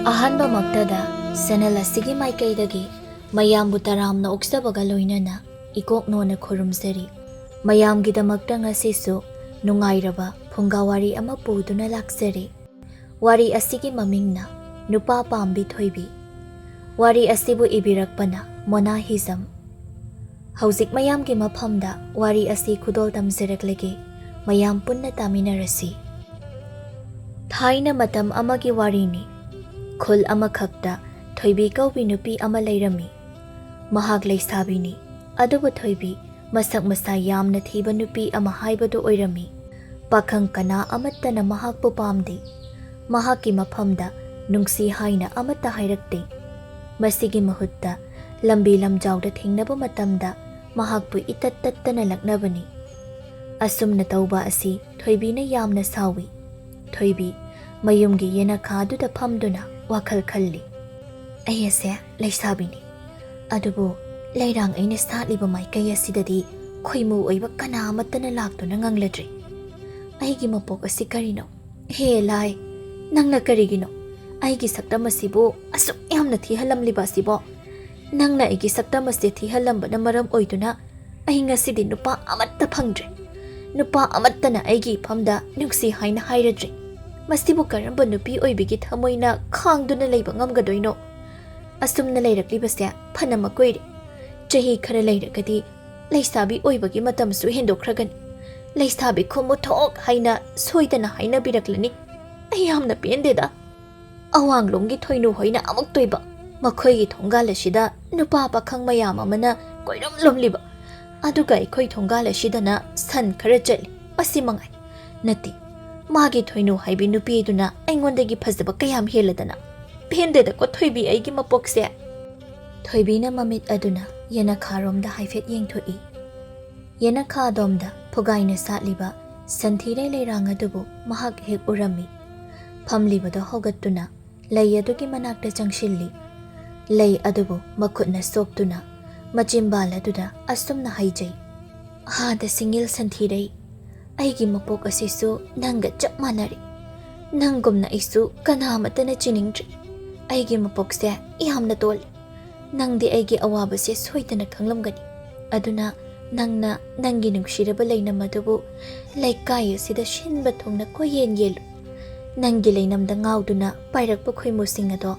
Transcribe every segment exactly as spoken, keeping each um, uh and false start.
ꯑꯍꯥꯟꯕꯃꯛꯇꯗ channel ꯑꯁꯤꯒꯤ ꯃꯥꯏꯀꯩꯗꯒꯤ ꯃꯌꯥꯝꯕꯨ ꯇꯔꯥꯝꯅ ꯑꯣꯛꯆꯕꯒ ꯂꯣꯏꯅꯅ ꯏꯀꯣꯛ ꯅꯣꯟꯅ ꯈꯨꯔꯨꯝꯖꯔꯤ꯫ ꯃꯌꯥꯝꯒꯤꯗꯃꯛꯇ ꯉꯁꯤꯁꯨ ꯅꯨꯡꯉꯥꯏꯔꯕ ꯐꯨꯡꯒꯥ ꯋꯥꯔꯤ ꯑꯃ ꯄꯨꯗꯨꯅ ꯂꯥꯛꯆꯔꯤ꯫ ꯋꯥꯔꯤ ꯑꯁꯤꯒꯤ ꯃꯃꯤꯡꯅ ꯅꯨꯄꯥ ꯄꯥꯝꯕꯤ ꯊꯣꯏꯕꯤ꯫ ꯋꯥꯔꯤ ꯑꯁꯤꯕꯨ ꯏꯕꯤꯔꯛꯄꯅ ꯃꯣꯅꯥ ꯍꯤꯖꯝ꯫ ꯍꯧꯖꯤꯛ ꯃꯌꯥꯝꯒꯤ ꯃꯐꯝꯗ ꯋꯥꯔꯤ ꯑꯁꯤ ꯈꯨꯗꯣꯜ ꯇꯝꯖꯔꯛꯂꯒꯦ꯫ ꯃꯌꯥꯝ ꯄꯨꯟꯅ ꯇꯥꯃꯤꯟꯅꯔꯁꯤ꯫ ꯊꯥꯏꯅ ꯃꯇꯝ ꯑꯃꯒꯤ ꯋꯥꯔꯤꯅꯤ꯫ ꯈꯨꯜ ꯑꯃꯈꯛꯇ ꯊꯣꯏꯕꯤ ꯀꯧꯕꯤ ꯅꯨꯄꯤ ꯑꯃ ꯂꯩꯔꯝꯃꯤ꯫ ꯃꯍꯥꯛ ꯂꯩꯁꯥꯕꯤꯅꯤ, ꯑꯗꯨꯕꯨ ꯊꯣꯏꯕꯤ ꯃꯁꯛ ꯃꯁꯥ ꯌꯥꯝꯅ ꯊꯤꯕ ꯅꯨꯄꯤ ꯑꯃ ꯍꯥꯏꯕꯗꯨ ꯑꯣꯏꯔꯝꯃꯤ꯫ ꯄꯥꯈꯪ ꯀꯅꯥ ꯑꯃꯠꯇꯅ ꯃꯍꯥꯛꯄꯨ ꯄꯥꯝꯗꯦ꯫ ꯃꯍꯥꯛꯀꯤ ꯃꯐꯝꯗ ꯅꯨꯡꯁꯤ ꯍꯥꯏꯅ ꯑꯃꯠꯇ ꯍꯥꯏꯔꯛꯇꯦ꯫ ꯃꯁꯤꯒꯤ ꯃꯍꯨꯠꯇ ꯂꯝꯕꯤ ꯂꯝꯖꯥꯎꯗ ꯊꯦꯡꯅꯕ ꯃꯇꯝꯗ ꯃꯍꯥꯛꯄꯨ ꯏꯇꯠ ꯇꯠꯇꯅ ꯂꯛꯅꯕꯅꯤ꯫ ꯑꯁꯨꯝꯅ ꯇꯧꯕ ꯑꯁꯤ ꯊꯣꯏꯕꯤꯅ ꯌꯥꯝꯅ ꯁꯥꯎꯏ꯫ ꯊꯣꯏꯕꯤ ꯃꯌꯨꯝꯒꯤ ꯌꯦꯅꯈꯥ ꯑꯗꯨꯗ ꯐꯝꯗꯨꯅ ꯋꯥꯈꯜ ꯈꯜꯂꯤ꯫ "ꯑꯩ ꯑꯁꯦ ꯂꯩꯁꯥꯕꯤꯅꯤ, ꯑꯗꯨꯕꯨ ꯂꯩꯔꯥꯡ ꯑꯩꯅ ꯁꯥꯠꯂꯤꯕ ꯃꯥꯏꯀꯩ ꯑꯁꯤꯗꯗꯤ ꯈꯣꯏꯃꯨ ꯑꯣꯏꯕ ꯀꯅꯥ ꯑꯃꯠꯇꯅ ꯂꯥꯛꯇꯨꯅ ꯉꯪꯂꯗ꯭ꯔꯤ꯫ ꯑꯩꯒꯤ ꯃꯄꯣꯛ ꯑꯁꯤ ꯀꯔꯤꯅꯣ? ꯍꯦ ꯂꯥꯏ, ꯅꯪꯅ ꯀꯔꯤꯒꯤꯅꯣ ꯑꯩꯒꯤ ꯁꯛꯇꯝ ꯑꯁꯤꯕꯨ ꯑꯁꯨꯛ ꯌꯥꯝꯅ ꯊꯤꯍꯜꯂꯝꯂꯤꯕ ꯑꯁꯤꯕꯣ? ꯅꯪꯅ ꯑꯩꯒꯤ ꯁꯛꯇꯝ ꯑꯁꯤ ꯊꯤꯍꯜꯂꯝꯕꯅ ꯃꯔꯝ ꯑꯣꯏꯗꯨꯅ ꯑꯩ ꯉꯁꯤꯗꯤ ꯅꯨꯄꯥ ꯑꯃꯠꯇ ꯐꯪꯗ꯭ꯔꯦ꯫ ꯅꯨꯄꯥ ꯑꯃꯠꯇꯅ ꯑꯩꯒꯤ ꯏꯐꯝꯗ ꯅꯨꯡꯁꯤ ꯍꯥꯏꯅ ꯍꯥꯏꯔꯗ꯭ꯔꯦ꯫ ꯃꯁꯤꯕꯨ ꯀꯔꯝꯕ ꯅꯨꯄꯤ ꯑꯣꯏꯕꯤꯒꯤ ꯊꯃꯣꯏꯅ ꯈꯥꯡꯗꯨꯅ ꯂꯩꯕ ꯉꯝꯒꯗꯣꯏꯅꯣ? ꯑꯁꯨꯝꯅ ꯂꯩꯔꯛꯂꯤꯕꯁꯦ ꯐꯅ ꯃꯀꯨꯏꯔꯦ꯫ ꯆꯍꯤ ꯈꯔ ꯂꯩꯔꯒꯗꯤ ꯂꯩꯁꯥꯕꯤ ꯑꯣꯏꯕꯒꯤ ꯃꯇꯝꯁꯨ ꯍꯦꯟꯗꯣꯛꯈ꯭ꯔꯒꯅꯤ꯫ ꯂꯩꯁꯥꯕꯤ ꯈꯨꯝꯃꯨ ꯊꯣꯛ ꯍꯥꯏꯅ ꯁꯣꯏꯗꯅ ꯍꯥꯏꯅꯕꯤꯔꯛꯂꯅꯤ꯫ ꯑꯩ ꯌꯥꯝꯅ ꯄꯦꯟꯗꯦꯗ꯫ ꯑꯋꯥꯡꯂꯣꯝꯒꯤ ꯊꯣꯏꯅꯨ ꯍꯣꯏꯅ ꯑꯃꯨꯛꯇꯣꯏꯕ꯫ ꯃꯈꯣꯏꯒꯤ ꯊꯣꯡꯒꯥꯜ ꯑꯁꯤꯗ ꯅꯨꯄꯥ ꯄꯥꯈꯪ ꯃꯌꯥꯝ ꯑꯃꯅ ꯀꯣꯏꯔꯝꯂꯝꯂꯤꯕ꯫ ꯑꯗꯨꯒ ꯑꯩꯈꯣꯏ ꯊꯣꯡꯒꯥꯜ ꯑꯁꯤꯗꯅ ꯁꯟ ꯈꯔ ꯆꯠꯂꯤ꯫ ꯑꯁꯤ ꯃꯉꯥꯏ꯫ ꯅꯠꯇꯦ, ꯃꯥꯒꯤ ꯊꯣꯏꯅꯨ ꯍꯥꯏꯕꯤ ꯅꯨꯄꯤꯗꯨꯅ ꯑꯩꯉꯣꯟꯗꯒꯤ ꯐꯖꯕ ꯀꯌꯥꯝ ꯍꯦꯜꯂꯗꯅ꯫ ꯄꯦꯟꯗꯦꯗꯀꯣ ꯊꯣꯏꯕꯤ, ꯑꯩꯒꯤ ꯃꯄꯣꯛꯁꯦ꯫ ꯊꯣꯏꯕꯤꯅ ꯃꯃꯤꯠ ꯑꯗꯨꯅ ꯌꯦꯅꯈꯥꯔꯣꯝꯗ ꯍꯥꯏꯐꯦꯠ ꯌꯦꯡꯊꯣꯛꯏ꯫ ꯌꯦꯅꯈꯥ ꯑꯗꯣꯝꯗ ꯐꯨꯒꯥꯏꯅ ꯁꯥꯠꯂꯤꯕ ꯁꯟꯊꯤꯔꯩ ꯂꯩꯔꯥꯡ ꯑꯗꯨꯕꯨ ꯃꯍꯥꯛ ꯍꯦꯛ ꯎꯔꯝꯃꯤ꯫ ꯐꯝꯂꯤꯕꯗꯨ ꯍꯧꯒꯠꯇꯨꯅ ꯂꯩ ꯑꯗꯨꯒꯤ ꯃꯅꯥꯛꯇ ꯆꯪꯁꯤꯜꯂꯤ꯫ ꯂꯩ ꯑꯗꯨꯕꯨ ꯃꯈꯨꯠꯅ ꯁꯣꯛꯇꯨꯅ ꯃꯆꯤꯝꯕꯥꯜ ꯑꯗꯨꯗ ꯑꯁꯨꯝꯅ ꯍꯥꯏꯖꯩ, "ꯍꯥꯗ ꯁꯤꯡꯉꯤꯜ ꯁꯟꯊꯤꯔꯩ, ꯑꯩꯒꯤ ꯃꯄꯣꯛ ꯑꯁꯤꯁꯨ ꯅꯪꯒ ꯆꯞ ꯃꯥꯟꯅꯔꯦ꯫ ꯅꯪꯒꯨꯝꯅ ꯑꯩꯁꯨ ꯀꯅꯥ ꯑꯃꯠꯇꯅ ꯆꯤꯅꯤꯡꯗ꯭ꯔꯦ꯫ ꯑꯩꯒꯤ ꯃꯄꯣꯛꯁꯦ ꯌꯥꯝꯅ ꯇꯣꯜꯂꯤ꯫ ꯅꯪꯗꯤ ꯑꯩꯒꯤ ꯑꯋꯥꯕꯁꯦ ꯁꯣꯏꯗꯅ ꯈꯪꯂꯝꯒꯅꯤ꯫ ꯑꯗꯨꯅ ꯅꯪꯅ ꯅꯪꯒꯤ ꯅꯨꯡꯁꯤꯔꯕ ꯂꯩꯅꯝ ꯑꯗꯨꯕꯨ ꯂꯩꯀꯥꯏ ꯑꯁꯤꯗ ꯁꯤꯟꯕ ꯊꯨꯡꯅ ꯀꯣꯏꯌꯦꯟ ꯌꯦꯜꯂꯨ꯫ ꯅꯪꯒꯤ ꯂꯩꯅꯝꯗ ꯉꯥꯎꯗꯨꯅ ꯄꯥꯏꯔꯛꯄ ꯈꯣꯏꯃꯨꯁꯤꯡ ꯑꯗꯣ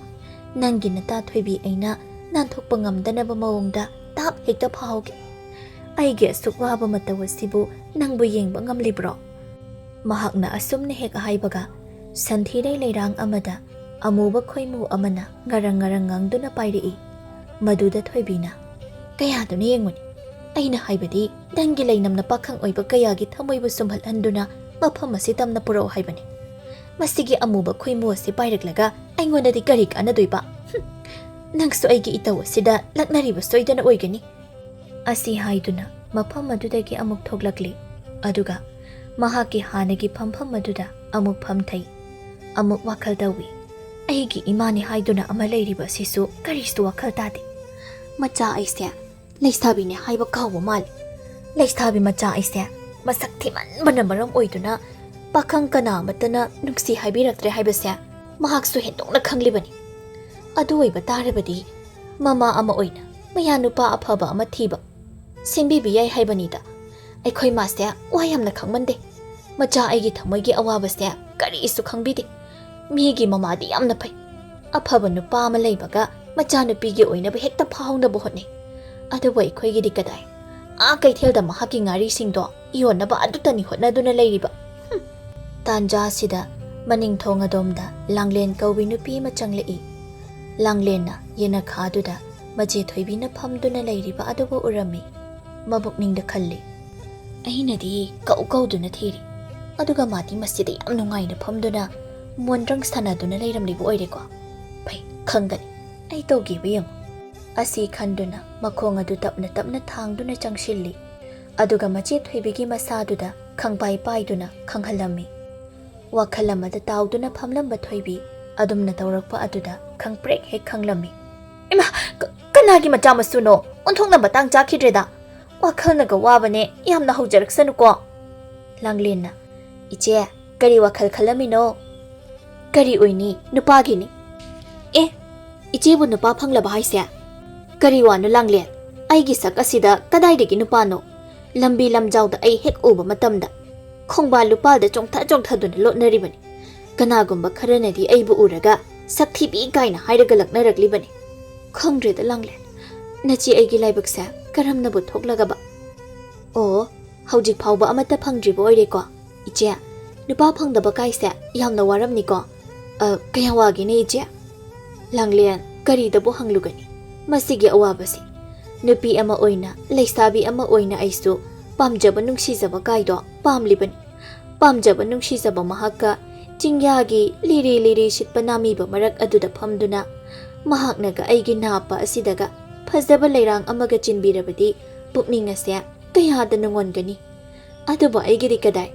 ꯅꯪꯒꯤ ꯅꯇꯥ ꯊꯣꯏꯕꯤ ꯑꯩꯅ ꯅꯥꯟꯊꯣꯛꯄ ꯉꯝꯗꯅꯕ ꯃꯑꯣꯡꯗ ꯇꯥꯞ ꯍꯦꯛꯇ ꯐꯥꯍꯧꯒꯦ꯫ ꯑꯩꯒꯤ ꯑꯁꯨꯛ ꯋꯥꯕ ꯃꯇꯧ ꯑꯁꯤꯕꯨ ꯅꯪꯕꯨ ꯌꯦꯡꯕ ꯉꯝꯂꯤꯕ꯭ꯔꯣ?" ꯃꯍꯥꯛꯅ ꯑꯁꯨꯝꯅ ꯍꯦꯛ ꯍꯥꯏꯕꯒ, ꯁꯟꯊꯤꯔꯩ ꯂꯩꯔꯥꯡ ꯑꯃꯗ ꯑꯃꯨꯕ ꯈꯣꯏꯃꯨ ꯑꯃꯅ ꯉꯔꯪ ꯉꯔꯪ ꯉꯪꯗꯨꯅ ꯄꯥꯏꯔꯛꯏ꯫ ꯃꯗꯨꯗ ꯊꯣꯏꯕꯤꯅ, "ꯀꯌꯥꯗꯨꯅ ꯌꯦꯡꯉꯨꯅꯤ꯫ ꯑꯩꯅ ꯍꯥꯏꯕꯗꯤ, ꯅꯪꯒꯤ ꯂꯩꯅꯝꯅ ꯄꯥꯈꯪ ꯑꯣꯏꯕ ꯀꯌꯥꯒꯤ ꯊꯃꯣꯏꯕꯨ ꯁꯨꯝꯍꯠꯍꯟꯗꯨꯅ ꯃꯐꯝ ꯑꯁꯤ ꯇꯝꯅ ꯄꯨꯔꯛꯑꯣ ꯍꯥꯏꯕꯅꯤ꯫ ꯃꯁꯤꯒꯤ ꯑꯃꯨꯕ ꯈꯣꯏꯃꯨ ꯑꯁꯤ ꯄꯥꯏꯔꯛꯂꯒ ꯑꯩꯉꯣꯟꯗꯗꯤ ꯀꯔꯤ ꯀꯥꯟꯅꯗꯣꯏꯕ? ꯍꯨꯝ! ꯅꯪꯁꯨ ꯑꯩꯒꯤ ꯏꯇꯧ ꯑꯁꯤꯗ ꯂꯛꯅꯔꯤꯕ ꯁꯣꯏꯗꯅ ꯑꯣꯏꯒꯅꯤ꯫" ꯑꯁꯤ ꯍꯥꯏꯗꯨꯅ ꯃꯐꯝ ꯑꯗꯨꯗꯒꯤ ꯑꯃꯨꯛ ꯊꯣꯛꯂꯛꯂꯤ꯫ ꯑꯗꯨꯒ ꯃꯍꯥꯛꯀꯤ ꯍꯥꯟꯅꯒꯤ ꯐꯝꯐꯝ ꯑꯗꯨꯗ ꯑꯃꯨꯛ ꯐꯝꯊꯩ꯫ ꯑꯃꯨꯛ ꯋꯥꯈꯜ ꯇꯧꯏ, "ꯑꯩꯒꯤ ꯏꯃꯥꯅꯤ ꯍꯥꯏꯗꯨꯅ ꯑꯃ ꯂꯩꯔꯤꯕ ꯑꯁꯤꯁꯨ ꯀꯔꯤꯁꯨ ꯋꯥꯈꯜ ꯇꯥꯗꯦ꯫ ꯃꯆꯥ ꯑꯩꯁꯦ ꯂꯩꯁꯥꯕꯤꯅꯦ ꯍꯥꯏꯕ ꯀꯥꯎꯕ ꯃꯥꯜꯂꯤ꯫ ꯂꯩꯁꯥꯕꯤ ꯃꯆꯥ ꯑꯩꯁꯦ ꯃꯁꯛ ꯊꯤꯃꯟꯕꯅ ꯃꯔꯝ ꯑꯣꯏꯗꯨꯅ ꯄꯥꯈꯪ ꯀꯅꯥ ꯑꯃꯠꯇꯅ ꯅꯨꯡꯁꯤ ꯍꯥꯏꯕꯤꯔꯛꯇ꯭ꯔꯦ ꯍꯥꯏꯕꯁꯦ ꯃꯍꯥꯛꯁꯨ ꯍꯦꯟꯗꯣꯛꯅ ꯈꯪꯂꯤꯕꯅꯤ꯫ ꯑꯗꯨ ꯑꯣꯏꯕ ꯇꯥꯔꯕꯗꯤ ꯃꯃꯥ ꯑꯃ ꯑꯣꯏꯅ ꯃꯌꯥ ꯅꯨꯄꯥ ꯑꯐꯕ ꯑꯃ ꯊꯤꯕ ꯁꯦꯝꯕꯤꯕ ꯌꯥꯏ ꯍꯥꯏꯕꯅꯤꯗ꯫ ꯑꯩꯈꯣꯏ ꯃꯥꯁꯦ ꯋꯥ ꯌꯥꯝꯅ ꯈꯪꯃꯟꯗꯦ꯫ ꯃꯆꯥ ꯑꯩꯒꯤ ꯊꯃꯣꯏꯒꯤ ꯑꯋꯥꯕꯁꯦ ꯀꯔꯤꯁꯨ ꯈꯪꯕꯤꯗꯦ꯫ ꯃꯤꯒꯤ ꯃꯃꯥꯗꯤ ꯌꯥꯝꯅ ꯐꯩ꯫ ꯑꯐꯕ ꯅꯨꯄꯥ ꯑꯃ ꯂꯩꯕꯒ ꯃꯆꯥꯅꯨꯄꯤꯒꯤ ꯑꯣꯏꯅꯕ ꯍꯦꯛꯇ ꯐꯥꯍꯧꯅꯕ ꯍꯣꯠꯅꯩ꯫ ꯑꯗꯨꯕꯨ ꯑꯩꯈꯣꯏꯒꯤꯗꯤ ꯀꯗꯥꯏ? ꯑꯥ ꯀꯩꯊꯦꯜꯗ ꯃꯍꯥꯛꯀꯤ ꯉꯥꯔꯤꯁꯤꯡꯗꯣ ꯌꯣꯟꯅꯕ ꯑꯗꯨꯇꯅꯤ ꯍꯣꯠꯅꯗꯨꯅ ꯂꯩꯔꯤꯕ꯫ ꯍꯨꯝ!" ꯇꯥꯟꯖꯥ ꯑꯁꯤꯗ ꯃꯅꯤꯡ ꯊꯣꯡ ꯑꯗꯣꯝꯗ ꯂꯥꯡꯂꯦꯟ ꯀꯧꯕꯤ ꯅꯨꯄꯤ ꯑꯃ ꯆꯪꯂꯛꯏ꯫ ꯂꯥꯡꯂꯦꯟꯅ ꯌꯦꯅꯈꯥꯗꯨꯗ ꯃꯆꯦ ꯊꯣꯏꯕꯤꯅ ꯐꯝꯗꯨꯅ ꯂꯩꯔꯤꯕ ꯑꯗꯨꯕꯨ ꯎꯔꯝꯃꯤ꯫ ꯃꯕꯨꯛꯅꯤꯡꯗ ꯈꯜꯂꯤ, "ꯑꯩꯅꯗꯤ ꯀꯧ ꯀꯧꯗꯨꯅ ꯊꯤꯔꯤ, ꯑꯗꯨꯒ ꯃꯥꯗꯤ ꯃꯁꯤꯗ ꯌꯥꯝ ꯅꯨꯡꯉꯥꯏꯅ ꯐꯝꯗꯨꯅ ꯃꯣꯟꯗ꯭ꯔꯪ ꯁꯥꯟꯅꯗꯨꯅ ꯂꯩꯔꯝꯂꯤꯕ ꯑꯣꯏꯔꯦꯀꯣ꯫ ꯐꯩ, ꯈꯪꯒꯅꯤ꯫ ꯑꯩ ꯇꯧꯒꯦꯕ ꯌꯦꯡꯉꯨ꯫" ꯑꯁꯤ ꯈꯟꯗꯨꯅ ꯃꯈꯣꯡ ꯑꯗꯨ ꯇꯞꯅ ꯇꯞꯅ ꯊꯥꯡꯗꯨꯅ ꯆꯪꯁꯤꯜꯂꯤ꯫ ꯑꯗꯨꯒ ꯃꯆꯦ ꯊꯣꯏꯕꯤꯒꯤ ꯃꯁꯥꯗꯨꯗ ꯈꯪꯄꯥꯏ ꯄꯥꯏꯗꯨꯅ ꯈꯪꯍꯜꯂꯝꯃꯤ꯫ ꯋꯥꯈꯜ ꯑꯃꯗ ꯇꯥꯎꯗꯨꯅ ꯐꯝꯂꯝꯕ ꯊꯣꯏꯕꯤ ꯑꯗꯨꯝꯅ ꯇꯧꯔꯛꯄ ꯑꯗꯨꯗ ꯈꯪꯄ꯭ꯔꯦꯛ ꯍꯦꯛ ꯈꯪꯂꯝꯃꯤ꯫ "ꯏꯃꯥ! ꯀ-, ꯀꯅꯥꯒꯤ ꯃꯆꯥ ꯃꯁꯨꯅꯣ? ꯑꯣꯟꯊꯣꯛꯅ ꯃꯇꯥꯡ ꯆꯥꯈꯤꯗ꯭ꯔꯦꯗ꯫ ꯋꯥꯈꯜꯅꯒ ꯋꯥꯕꯅꯦ, ꯌꯥꯝꯅ ꯍꯧꯖꯔꯛꯁꯅꯨꯀꯣ꯫" ꯂꯥꯡꯂꯦꯟꯅ, "ꯏꯆꯦ, ꯀꯔꯤ ꯋꯥꯈꯜ ꯈꯜꯂꯝꯃꯤꯅꯣ?" "ꯀꯔꯤ ꯑꯣꯏꯅꯤ, ꯅꯨꯄꯥꯒꯤꯅꯤ꯫" ꯑꯦ, ꯏꯆꯦꯕꯨ ꯅꯨꯄꯥ ꯐꯪꯂꯕ ꯍꯥꯏꯁꯦ? ꯀꯔꯤ ꯋꯥꯅꯣ ꯂꯥꯡꯂꯦꯟ? ꯑꯩꯒꯤ ꯁꯛ ꯑꯁꯤꯗ ꯀꯗꯥꯏꯗꯒꯤ ꯅꯨꯄꯥꯅꯣ? ꯂꯝꯕꯤ ꯂꯝꯖꯥꯎꯗ ꯑꯩ ꯍꯦꯛ ꯎꯕ ꯃꯇꯝꯗ ꯈꯣꯡꯕꯥꯜ ꯂꯨꯄꯥꯜꯗ ꯆꯣꯡꯊ ꯆꯣꯡꯊꯗꯨꯅ ꯂꯣꯠꯅꯔꯤꯕꯅꯤ꯫ ꯀꯅꯥꯒꯨꯝꯕ ꯈꯔꯅꯗꯤ ꯑꯩꯕꯨ ꯎꯔꯒ ꯁꯛ ꯊꯤꯕꯤ ꯀꯥꯏꯅ ꯍꯥꯏꯔꯒ ꯂꯛꯅꯔꯛꯂꯤꯕꯅꯤ꯫ ꯈꯪꯗ꯭ꯔꯦꯗ ꯂꯥꯡꯂꯦꯟ, ꯅꯆꯦ ꯑꯩꯒꯤ ꯂꯥꯏꯕꯛꯁꯦ ꯀꯔꯝꯅꯕꯨ ꯊꯣꯛꯂꯒꯕ? ꯑꯣ, ꯍꯧꯖꯤꯛ ꯐꯥꯎꯕ ꯑꯃꯠꯇ ꯐꯪꯗ꯭ꯔꯤꯕ ꯑꯣꯏꯔꯦꯀꯣ? ꯏꯆꯦ, ꯅꯨꯄꯥ ꯐꯪꯗꯕ ꯀꯥꯏꯁꯦ ꯌꯥꯝꯅ ꯋꯥꯔꯝꯅꯤꯀꯣ? ꯑ, ꯀꯌꯥ ꯋꯥꯒꯦꯅꯦ ꯏꯆꯦ? ꯂꯥꯡꯂꯦꯟ, ꯀꯔꯤꯗꯕꯨ ꯍꯪꯂꯨꯒꯅꯤ ꯃꯁꯤꯒꯤ ꯑꯋꯥꯕꯁꯤ? ꯅꯨꯄꯤ ꯑꯃ ꯑꯣꯏꯅ, ꯂꯩꯁꯥꯕꯤ ꯑꯃ ꯑꯣꯏꯅ ꯑꯩꯁꯨ ꯄꯥꯝꯖꯕ ꯅꯨꯡꯁꯤꯖꯕ ꯀꯥꯏꯗꯣ ꯄꯥꯝꯂꯤꯕꯅꯤ꯫ ꯄꯥꯝꯖꯕ ꯅꯨꯡꯁꯤꯖꯕ ꯃꯍꯥꯛꯀ ꯆꯤꯡꯌꯥꯒꯤ ꯂꯤꯔꯤ ꯂꯤꯔꯤ ꯁꯤꯠꯄ ꯅꯥꯃꯤꯕ ꯃꯔꯛ ꯑꯗꯨꯗ ꯐꯝꯗꯨꯅ ꯃꯍꯥꯛꯅꯒ ꯑꯩꯒꯤ ꯅꯥꯞꯄ ꯑꯁꯤꯗꯒ ꯐꯖꯕ ꯂꯩꯔꯥꯡ ꯑꯃꯒ ꯆꯤꯟꯕꯤꯔꯕꯗꯤ ꯄꯨꯛꯅꯤꯡ ꯑꯁꯦ ꯀꯌꯥꯗ ꯅꯨꯡꯉꯣꯟꯒꯅꯤ꯫ ꯑꯗꯨꯕꯨ ꯑꯩꯒꯤꯗꯤ ꯀꯗꯥꯏ?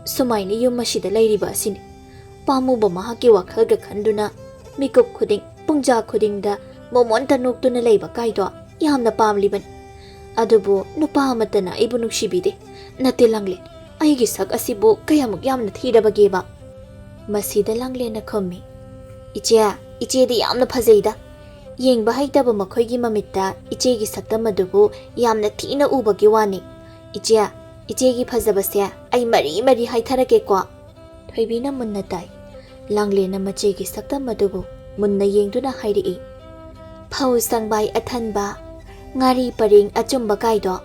ꯁꯨꯃꯥꯏꯅ ꯌꯨꯝ ꯑꯁꯤꯗ ꯂꯩꯔꯤꯕ ꯑꯁꯤꯅꯤ꯫ ꯄꯥꯝꯃꯨꯕ ꯃꯍꯥꯛꯀꯤ ꯋꯥꯈꯜꯒ ꯈꯟꯗꯨꯅ ꯃꯤꯀꯨꯞ ꯈꯨꯗꯤꯡ, ꯄꯨꯡꯖꯥ ꯈꯨꯗꯤꯡꯗ ꯃꯣꯃꯣꯟꯇ ꯅꯣꯛꯇꯨꯅ ꯂꯩꯕ ꯀꯥꯏꯗꯣ ꯌꯥꯝꯅ ꯄꯥꯝꯂꯤꯕꯅꯤ꯫ ꯑꯗꯨꯕꯨ ꯅꯨꯄꯥ ꯑꯃꯠꯇꯅ ꯑꯩꯕꯨ ꯅꯨꯡꯁꯤꯕꯤꯗꯦ꯫ ꯅꯠꯇꯦ ꯂꯥꯡꯂꯦꯟ, ꯑꯩꯒꯤ ꯁꯛ ꯑꯁꯤꯕꯨ ꯀꯌꯥꯃꯨꯛ ꯌꯥꯝꯅ ꯊꯤꯔꯕꯒꯦꯕ? ꯃꯁꯤꯗ ꯂꯥꯡꯂꯦꯟꯅ ꯈꯨꯝꯃꯤ, "ꯏꯆꯦ, ꯏꯆꯦꯗꯤ ꯌꯥꯝꯅ ꯐꯖꯩꯗ꯫ ꯌꯦꯡꯕ ꯍꯩꯇꯕ ꯃꯈꯣꯏꯒꯤ ꯃꯃꯤꯠꯇ ꯏꯆꯦꯒꯤ ꯁꯛꯇꯝ ꯑꯗꯨꯕꯨ ꯌꯥꯝꯅ ꯊꯤꯅ ꯎꯕꯒꯤ ꯋꯥꯅꯤ꯫ ꯏꯆꯦ, ꯏꯆꯦꯒꯤ ꯐꯖꯕꯁꯦ ꯑꯩ ꯃꯔꯤ ꯃꯔꯤ ꯍꯥꯏꯊꯔꯛꯀꯦꯀꯣ꯫" ꯊꯣꯏꯕꯤꯅ ꯃꯨꯟꯅ ꯇꯥꯏ꯫ ꯂꯥꯡꯂꯦꯟꯅ ꯃꯆꯦꯒꯤ ꯁꯛꯇꯝ ꯑꯗꯨꯕꯨ ꯃꯨꯟꯅ ꯌꯦꯡꯗꯨꯅ ꯍꯥꯏꯔꯛꯏ, "ꯐꯧ ꯁꯪꯕꯥꯏ ꯑꯊꯟꯕ, ꯉꯥꯔꯤ ꯄꯔꯦꯡ ꯑꯆꯨꯝꯕ ꯀꯥꯏꯗꯣ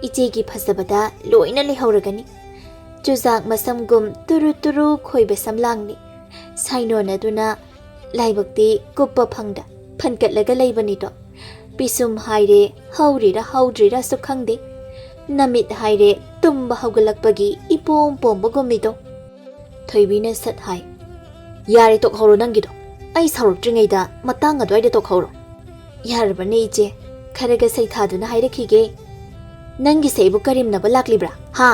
ꯏꯆꯦꯒꯤ ꯐꯖꯕꯗ ꯂꯣꯏꯅ ꯂꯩꯍꯧꯔꯒꯅꯤ꯫ ꯆꯨꯖꯥꯛ ꯃꯁꯝꯒꯨꯝ ꯇꯨꯔꯨ ꯇꯨꯔꯨ ꯈꯣꯏꯕ ꯁꯝꯂꯥꯡꯅꯤ꯫ ꯁꯥꯏꯅꯣꯟ ꯑꯗꯨꯅ ꯂꯥꯏꯕꯛꯇꯤ ꯀꯨꯞꯄ ꯐꯪꯗ ꯐꯟꯀꯠꯂꯒ ꯂꯩꯕꯅꯤꯗꯣ꯫ ꯄꯤꯁꯨꯝ ꯍꯥꯏꯔꯦ, ꯍꯧꯔꯤꯔꯥ ꯍꯧꯗ꯭ꯔꯤꯔꯥꯁꯨ ꯈꯪꯗꯦ꯫ ꯅꯃꯤꯠ ꯍꯥꯏꯔꯦ, ꯇꯨꯝꯕ ꯍꯧꯒꯠꯂꯛꯄꯒꯤ ꯏꯄꯣꯝ ꯄꯣꯝꯕꯒꯨꯝꯃꯤꯗꯣ꯫" ꯊꯣꯏꯕꯤꯅ ꯁꯠ ꯍꯥꯏ, "ꯌꯥꯔꯦ, ꯇꯣꯛꯍꯧꯔꯣ ꯅꯪꯒꯤꯗꯣ꯫ ꯑꯩ ꯁꯥꯎꯔꯛꯇ꯭ꯔꯤꯉꯩꯗ ꯃꯇꯥꯡ ꯑꯗꯨꯋꯥꯏꯗ ꯇꯣꯛꯍꯧꯔꯣ꯫" "ꯌꯥꯔꯕꯅꯦ ꯏꯆꯦ, ꯈꯔꯒ ꯁꯩꯊꯥꯗꯨꯅ ꯍꯥꯏꯔꯛꯈꯤꯒꯦ꯫ ꯅꯪꯒꯤꯁꯦ ꯑꯩꯕꯨ ꯀꯔꯦꯝꯅꯕ ꯂꯥꯛꯂꯤꯕ꯭ꯔꯥ, ꯍꯥ?"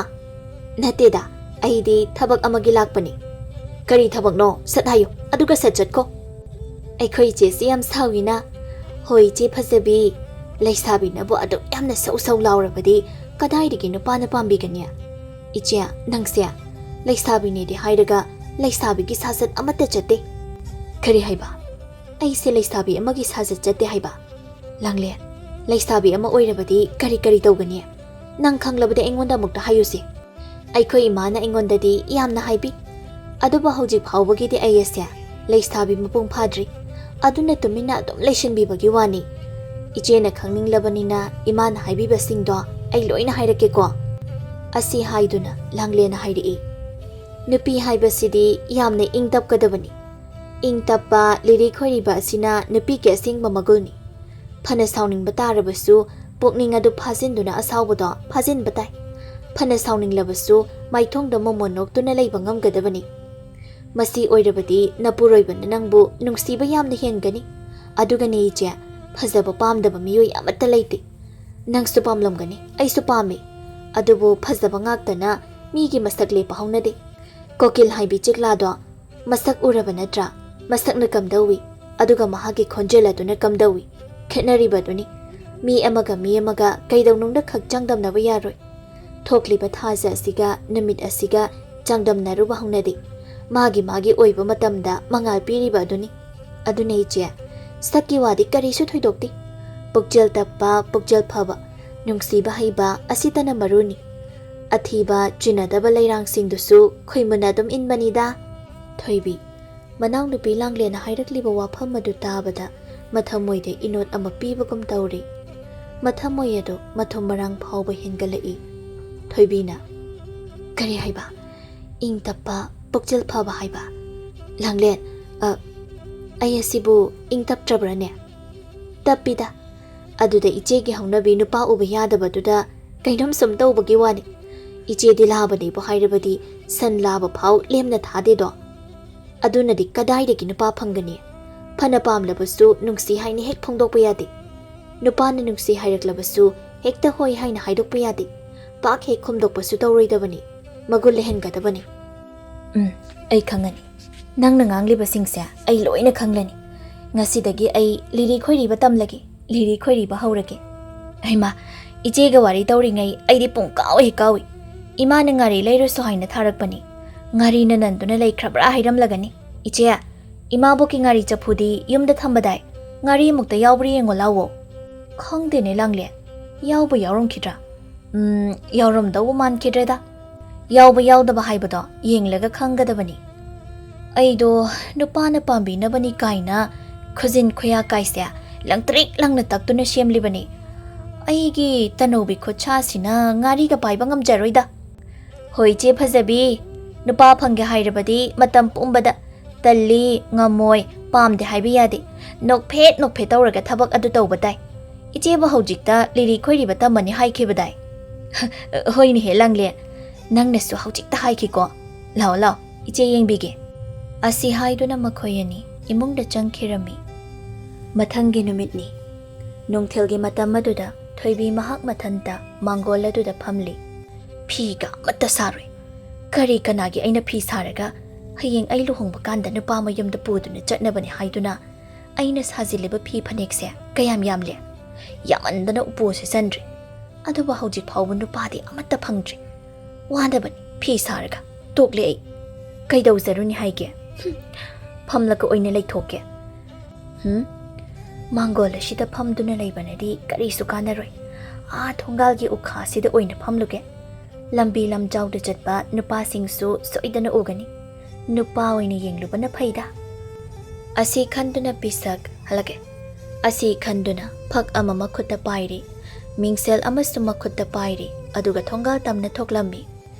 "ꯅꯠꯇꯦꯗ, ꯑꯩꯗꯤ ꯊꯕꯛ ꯑꯃꯒꯤ ꯂꯥꯛꯄꯅꯤ꯫" "ꯀꯔꯤ ꯊꯕꯛꯅꯣ? ꯁꯠ ꯍꯥꯏꯌꯨ, ꯑꯗꯨꯒ ꯁꯠ ꯆꯠꯈꯣ꯫" "ꯑꯩꯈꯣꯏ ꯏꯆꯦꯁꯤ ꯌꯥꯝ ꯁꯥꯎꯏꯅ꯫" "ꯍꯣꯏ ꯏꯆꯦ ꯐꯖꯕꯤ, ꯂꯩꯁꯥꯕꯤꯅꯕꯨ ꯑꯗꯨꯛ ꯌꯥꯝꯅ ꯁꯧ ꯁꯧ ꯂꯥꯎꯔꯕꯗꯤ ꯀꯗꯥꯏꯗꯒꯤ ꯅꯨꯄꯥꯅ ꯄꯥꯝꯕꯤꯒꯅꯤ? ꯏꯆꯦ, ꯅꯪꯁꯦ ꯂꯩꯁꯥꯕꯤꯅꯦꯗꯤ ꯍꯥꯏꯔꯒ ꯂꯩꯁꯥꯕꯤꯒꯤ ꯁꯥꯖꯠ ꯑꯃꯠꯇ ꯆꯠꯇꯦ꯫" "ꯀꯔꯤ ꯍꯥꯏꯕ?" ꯑꯩꯁꯦ ꯂꯩꯁꯥꯕꯤ ꯑꯃꯒꯤ ꯁꯥꯖꯠ ꯆꯠꯇꯦ ꯍꯥꯏꯕ꯫ ꯂꯥꯡꯂꯦꯟ, ꯂꯩꯁꯥꯕꯤ ꯑꯃ ꯑꯣꯏꯔꯕꯗꯤ ꯀꯔꯤ ꯀꯔꯤ ꯇꯧꯒꯅꯤ? ꯅꯪ ꯈꯪꯂꯕꯗꯤ ꯑꯩꯉꯣꯟꯗ ꯑꯃꯨꯛꯇ ꯍꯥꯏꯌꯨꯁꯦ꯫ ꯑꯩꯈꯣꯏ ꯏꯃꯥꯅ ꯑꯩꯉꯣꯟꯗꯗꯤ ꯌꯥꯝꯅ ꯍꯥꯏꯕꯤ꯫ ꯑꯗꯨꯕꯨ ꯍꯧꯖꯤꯛ ꯐꯥꯎꯕꯒꯤꯗꯤ ꯑꯩ ꯑꯁꯦ ꯂꯩꯁꯥꯕꯤ ꯃꯄꯨꯡ ꯐꯥꯗ꯭ꯔꯤ꯫ ꯑꯗꯨꯅ ꯇꯨꯃꯤꯟꯅ ꯑꯗꯨꯝ ꯂꯩꯁꯤꯟꯕꯤꯕꯒꯤ ꯋꯥꯅꯤ꯫ ꯏꯆꯦꯅ ꯈꯪꯅꯤꯡꯂꯕꯅꯤꯅ ꯏꯃꯥꯅ ꯍꯥꯏꯕꯤꯕꯁꯤꯡꯗꯣ ꯑꯩ ꯂꯣꯏꯅ ꯍꯥꯏꯔꯛꯀꯦꯀꯣ꯫ ꯑꯁꯤ ꯍꯥꯏꯗꯨꯅ ꯂꯥꯡꯂꯦꯟꯅ ꯍꯥꯏꯔꯛꯏ, "ꯅꯨꯄꯤ ꯍꯥꯏꯕꯁꯤꯗꯤ ꯌꯥꯝꯅ ꯏꯪ ꯇꯞꯀꯗꯕꯅꯤ꯫ ꯏꯪ ꯇꯞꯄ, ꯂꯤꯔꯤ ꯈꯣꯏꯔꯤꯕ ꯑꯁꯤꯅ ꯅꯨꯄꯤꯒꯤ ꯑꯁꯦꯡꯕ ꯃꯒꯨꯜꯅꯤ꯫ ꯐꯅ ꯁꯥꯎꯅꯤꯡꯕ ꯇꯥꯔꯕꯁꯨ ꯄꯨꯛꯅꯤꯡ ꯑꯗꯨ ꯐꯥꯖꯤꯟꯗꯨꯅ ꯑꯁꯥꯎꯕꯗꯣ ꯐꯥꯖꯤꯟꯕ ꯇꯥꯏ꯫ ꯐꯅ ꯁꯥꯎꯅꯤꯡꯂꯕꯁꯨ ꯃꯥꯏꯊꯣꯡꯗ ꯃꯣꯃꯣꯟ ꯅꯣꯛꯇꯨꯅ ꯂꯩꯕ ꯉꯝꯒꯗꯕꯅꯤ꯫ ꯃꯁꯤ ꯑꯣꯏꯔꯕꯗꯤ ꯅꯄꯨꯔꯣꯏꯕꯅ ꯅꯪꯕꯨ ꯅꯨꯡꯁꯤꯕ ꯌꯥꯝꯅ ꯍꯦꯟꯒꯅꯤ꯫ ꯑꯗꯨꯒꯅꯦ ꯏꯆꯦ, ꯐꯖꯕ ꯄꯥꯝꯗꯕ ꯃꯤꯑꯣꯏ ꯑꯃꯠꯇ ꯂꯩꯇꯦ꯫ ꯅꯪꯁꯨ ꯄꯥꯝꯂꯝꯒꯅꯤ, ꯑꯩꯁꯨ ꯄꯥꯝꯃꯤ꯫ ꯑꯗꯨꯕꯨ ꯐꯖꯕ ꯉꯥꯛꯇꯅ ꯃꯤꯒꯤ ꯃꯁꯛ ꯂꯦꯞꯄ ꯍꯧꯅꯗꯦ꯫ ꯀꯣꯀꯤꯜ ꯍꯥꯏꯕꯤ ꯆꯤꯛꯂꯥꯗꯣ ꯃꯁꯛ ꯎꯔꯕ ꯅꯠꯇ꯭ꯔꯥ? ꯃꯁꯛꯅ ꯀꯝꯗꯧꯏ, ꯑꯗꯨꯒ ꯃꯍꯥꯛꯀꯤ ꯈꯣꯟꯖꯦꯜ ꯑꯗꯨꯅ ꯀꯝꯗꯧꯏ? ꯈꯦꯠꯅꯔꯤꯕꯗꯨꯅꯤ꯫ ꯃꯤ ꯑꯃꯒ ꯃꯤ ꯑꯃꯒ ꯀꯩꯗꯧꯅꯨꯡꯗ ꯈꯛ ꯆꯥꯡꯗꯝꯅꯕ ꯌꯥꯔꯣꯏ꯫ ꯊꯣꯛꯂꯤꯕ ꯊꯥꯖ ꯑꯁꯤꯒ ꯅꯨꯃꯤꯠ ꯑꯁꯤꯒ ꯆꯥꯡꯗꯝꯅꯔꯨꯕ ꯍꯧꯅꯗꯦ꯫ ꯃꯥꯒꯤ ꯃꯥꯒꯤ ꯑꯣꯏꯕ ꯃꯇꯝꯗ ꯃꯉꯥꯜ ꯄꯤꯔꯤꯕ ꯑꯗꯨꯅꯤ꯫ ꯑꯗꯨꯅ ꯏꯆꯦ, ꯁꯛꯀꯤ ꯋꯥꯗꯤ ꯀꯔꯤꯁꯨ ꯊꯣꯏꯗꯣꯛꯇꯦ꯫ ꯄꯨꯛꯆꯦꯜ ꯇꯞꯄ, ꯄꯨꯛꯆꯦꯜ ꯐꯕ, ꯅꯨꯡꯁꯤꯕ ꯍꯩꯕ ꯑꯁꯤꯇꯅ ꯃꯔꯨꯅꯤ꯫ ꯑꯊꯤꯕ, ꯆꯤꯟꯅꯗꯕ ꯂꯩꯔꯥꯡꯁꯤꯡꯗꯨꯁꯨ ꯈꯨꯏꯃꯨꯟꯅ ꯑꯗꯨꯝ ꯏꯟꯕꯅꯤꯗ꯫" ꯊꯣꯏꯕꯤ, ꯃꯅꯥꯎꯅꯨꯄꯤ ꯂꯥꯡꯂꯦꯟꯅ ꯍꯥꯏꯔꯛꯂꯤꯕ ꯋꯥꯐꯝ ꯑꯗꯨ ꯇꯥꯕꯗ ꯃꯊꯃꯣꯏꯗ ꯏꯅꯣꯠ ꯑꯃ ꯄꯤꯕꯒꯨꯝ ꯇꯧꯔꯤ꯫ ꯃꯊꯃꯣꯏ ꯑꯗꯨ ꯃꯊꯨꯝ ꯃꯔꯥꯡ ꯐꯥꯎꯕ ꯍꯦꯟꯒꯠꯂꯛꯏ꯫ ꯊꯣꯏꯕꯤꯅ, "ꯀꯔꯤ ꯍꯥꯏꯕ? ꯏꯪ ꯇꯞꯄ, ꯄꯨꯛꯆꯦꯜ ꯐꯕ ꯍꯥꯏꯕ? ꯂꯥꯡꯂꯦꯟ, ꯑ, ꯑꯩ ꯑꯁꯤꯕꯨ ꯏꯪ ꯇꯞꯇ꯭ꯔꯕ꯭ꯔꯅꯦ?" "ꯇꯞꯄꯤꯗ꯫ ꯑꯗꯨꯗ ꯏꯆꯦꯒꯤ ꯍꯧꯅꯕꯤ ꯅꯨꯄꯥ ꯎꯕ ꯌꯥꯗꯕꯗꯨꯗ ꯀꯩꯅꯣꯝ ꯁꯨꯝ ꯇꯧꯕꯒꯤ ꯋꯥꯅꯤ꯫ ꯏꯆꯦꯗꯤ ꯂꯥꯕꯅꯦꯕꯨ ꯍꯥꯏꯔꯕꯗꯤ ꯁꯟ ꯂꯥꯕ ꯐꯥꯎ ꯂꯦꯝꯅ ꯊꯥꯗꯦꯗꯣ꯫ ꯑꯗꯨꯅꯗꯤ ꯀꯗꯥꯏꯗꯒꯤ ꯅꯨꯄꯥ ꯐꯪꯒꯅꯤ? ꯐꯅ ꯄꯥꯝꯂꯕꯁꯨ ꯅꯨꯡꯁꯤ ꯍꯥꯏꯅ ꯍꯦꯛ ꯐꯣꯡꯗꯣꯛꯄ ꯌꯥꯗꯦ꯫ ꯅꯨꯄꯥꯅ ꯅꯨꯡꯁꯤ ꯍꯥꯏꯔꯛꯂꯕꯁꯨ ꯍꯦꯛꯇ ꯍꯣꯏ ꯍꯥꯏꯅ ꯍꯥꯏꯗꯣꯛꯄ ꯌꯥꯗꯦ꯫ ꯄꯥꯛ ꯍꯦꯛ ꯈꯨꯝꯗꯣꯛꯄꯁꯨ ꯇꯧꯔꯣꯏꯗꯕꯅꯤ꯫ ꯃꯒꯨꯟ ꯂꯩꯍꯟꯒꯗꯕꯅꯤ꯫" "ꯎꯝ, ꯑꯩ ꯈꯪꯉꯅꯤ꯫ ꯅꯪꯅ ꯉꯥꯡꯂꯤꯕꯁꯤꯡꯁꯦ ꯑꯩ ꯂꯣꯏꯅ ꯈꯪꯂꯅꯤ꯫ ꯉꯁꯤꯗꯒꯤ ꯑꯩ ꯂꯤꯔꯤ ꯈꯣꯏꯔꯤꯕ ꯇꯝꯂꯒꯦ, ꯂꯤꯔꯤ ꯈꯣꯏꯔꯤꯕ ꯍꯧꯔꯒꯦ꯫" "ꯍꯩꯃꯥ, ꯏꯆꯦꯒ ꯋꯥꯔꯤ ꯇꯧꯔꯤꯉꯩ ꯑꯩꯗꯤ ꯄꯨꯡ ꯀꯥꯎ ꯍꯦꯛ ꯀꯥꯎꯏ꯫ ꯏꯃꯥꯅ ꯉꯥꯔꯤ ꯂꯩꯔꯨꯁꯣ ꯍꯥꯏꯅ ꯊꯥꯔꯛꯄꯅꯤ꯫ ꯉꯥꯔꯤꯅ ꯅꯟꯗꯨꯅ ꯂꯩꯈ꯭ꯔꯕ꯭ꯔꯥ ꯍꯥꯏꯔꯝꯂꯒꯅꯤ꯫ ꯏꯆꯦ, "ꯏꯃꯥꯕꯣꯛꯀꯤ ꯉꯥꯔꯤ ꯆꯐꯨꯗꯤ ꯌꯨꯝꯗ ꯊꯝꯕꯗꯥꯏ? ꯉꯥꯔꯤ ꯑꯃꯨꯛꯇ ꯌꯥꯎꯕ꯭ꯔꯥ ꯌꯦꯡꯉꯣ ꯂꯥꯎꯋꯣ꯫" "ꯈꯪꯗꯦꯅꯦ ꯂꯥꯡꯂꯦ, ꯌꯥꯎꯕ ꯌꯥꯎꯔꯝꯈꯤꯗ꯭ꯔꯥ? ꯎꯝ, ꯌꯥꯎꯔꯝꯗꯧꯕ ꯃꯥꯟꯈꯤꯗ꯭ꯔꯦꯗ꯫ ꯌꯥꯎꯕ ꯌꯥꯎꯗꯕ ꯍꯥꯏꯕꯗꯣ ꯌꯦꯡꯂꯒ ꯈꯪꯒꯗꯕꯅꯤ꯫ ꯑꯩꯗꯣ ꯅꯨꯄꯥꯅ ꯄꯥꯝꯕꯤꯅꯕꯅꯤ ꯀꯥꯏꯅ ꯈꯨꯖꯤꯟ ꯈꯨꯌꯥ ꯀꯥꯏꯁꯦ ꯂꯪꯇ꯭ꯔꯤꯛ ꯂꯪꯅ ꯇꯛꯇꯨꯅ ꯁꯦꯝꯂꯤꯕꯅꯤ꯫ ꯑꯩꯒꯤ ꯇꯅꯧꯕꯤ ꯈꯨꯠꯁꯥꯁꯤꯅ ꯉꯥꯔꯤꯒ ꯄꯥꯏꯕ ꯉꯝꯖꯔꯣꯏꯗ꯫" "ꯍꯣꯏ, ꯏꯆꯦ ꯐꯖꯕꯤ, ꯅꯨꯄꯥ ꯐꯪꯒꯦ ꯍꯥꯏꯔꯕꯗꯤ ꯃꯇꯝ ꯄꯨꯝꯕꯗ ꯇꯜꯂꯤ, ꯉꯝꯃꯣꯏ, ꯄꯥꯝꯗꯦ ꯍꯥꯏꯕ ꯌꯥꯗꯦ꯫ ꯅꯣꯛꯐꯦꯠ ꯅꯣꯛꯐꯦꯠ ꯇꯧꯔꯒ ꯊꯕꯛ ꯑꯗꯨ ꯇꯧꯕ ꯇꯥꯏ꯫ ꯏꯆꯦꯕꯨ ꯍꯧꯖꯤꯛꯇ ꯂꯤꯔꯤ ꯈꯣꯏꯔꯤꯕ ꯇꯝꯃꯅꯤ ꯍꯥꯏꯈꯤꯕꯗꯥꯏ?" "ꯍꯣꯏꯅꯦꯍꯦ ꯂꯥꯡꯂꯦ, ꯅꯪꯅꯁꯨ ꯍꯧꯖꯤꯛꯇ ꯍꯥꯏꯈꯤꯀꯣ꯫ ꯂꯥꯛꯑꯣ ꯂꯥꯛꯑꯣ, ꯏꯆꯦ ꯌꯦꯡꯕꯤꯒꯦ꯫" ꯑꯁꯤ ꯍꯥꯏꯗꯨꯅ ꯃꯈꯣꯏ ꯑꯅꯤ ꯏꯃꯨꯡꯗ ꯆꯪꯈꯤꯔꯝꯃꯤ꯫ ꯃꯊꯪꯒꯤ ꯅꯨꯃꯤꯠꯅꯤ꯫ ꯅꯨꯡꯊꯤꯜꯒꯤ ꯃꯇꯝ ꯑꯗꯨꯗ ꯊꯣꯏꯕꯤ ꯃꯍꯥꯛ ꯃꯊꯟꯇ ꯃꯥꯡꯒꯣꯜ ꯑꯗꯨꯗ ꯐꯝꯂꯤ꯫ "ꯐꯤꯒ ꯑꯃꯠꯇ ꯁꯥꯔꯣꯏ꯫ ꯀꯔꯤ ꯀꯅꯥꯒꯤ ꯑꯩꯅ ꯐꯤ ꯁꯥꯔꯒ ꯍꯌꯦꯡ ꯑꯩ ꯂꯨꯍꯣꯡꯕ ꯀꯥꯟꯗ ꯅꯨꯄꯥ ꯃꯌꯨꯝꯗ ꯄꯨꯗꯨꯅ ꯆꯠꯅꯕꯅꯤ ꯍꯥꯏꯗꯨꯅ ꯑꯩꯅ ꯁꯥꯖꯤꯜꯂꯤꯕ ꯐꯤ ꯐꯅꯦꯛꯁꯦ ꯀꯌꯥꯝ ꯌꯥꯝꯂꯦ? ꯌꯥꯝꯃꯟꯗꯅ ꯎꯄꯨꯁꯦ ꯆꯟꯗ꯭ꯔꯦ꯫ ꯑꯗꯨꯕꯨ ꯍꯧꯖꯤꯛ ꯐꯥꯎꯕ ꯅꯨꯄꯥꯗꯤ ꯑꯃꯠꯇ ꯐꯪꯗ꯭ꯔꯤ꯫ ꯋꯥꯗꯕꯅꯤ ꯐꯤ ꯁꯥꯔꯒ꯫ ꯇꯣꯛꯂꯦ ꯑꯩ꯫ ꯀꯩꯗꯧꯖꯔꯨꯅꯤ ꯍꯥꯏꯒꯦ? ꯍꯨꯝ, ꯐꯝꯂꯒ ꯑꯣꯏꯅ ꯂꯩꯊꯣꯛꯀꯦ꯫" ꯍꯨꯝ? ꯃꯥꯡꯒꯣꯜ ꯑꯁꯤꯗ ꯐꯝꯗꯨꯅ ꯂꯩꯕꯅꯗꯤ ꯀꯔꯤꯁꯨ ꯀꯥꯟꯅꯔꯣꯏ꯫ ꯑꯥ ꯊꯣꯡꯒꯥꯜꯒꯤ ꯎꯈꯥ ꯑꯁꯤꯗ ꯑꯣꯏꯅ ꯐꯝꯂꯨꯒꯦ꯫ ꯂꯝꯕꯤ ꯂꯝꯖꯥꯎꯗ ꯆꯠꯄ ꯅꯨꯄꯥꯁꯤꯡꯁꯨ ꯁꯣꯏꯗꯅ ꯎꯒꯅꯤ꯫ ꯅꯨꯄꯥ ꯑꯣꯏꯅ ꯌꯦꯡꯂꯨꯕꯅ ꯐꯩꯗ꯫ ꯑꯁꯤ ꯈꯟꯗꯨꯅ ꯄꯤꯁꯛ ꯍꯜꯂꯛꯑꯦ꯫ ꯑꯁꯤ ꯈꯟꯗꯨꯅ ꯐꯛ ꯑꯃ ꯃꯈꯨꯠꯇ ꯄꯥꯏꯔꯤ꯫ ꯃꯤꯡꯁꯦꯜ ꯑꯃꯁꯨ ꯃꯈꯨꯠꯇ ꯄꯥꯏꯔꯤ꯫ ꯑꯗꯨꯒ ꯊꯣꯡꯒꯥꯜ ꯇꯝꯅ ꯊꯣꯛꯂꯝꯃꯤ꯫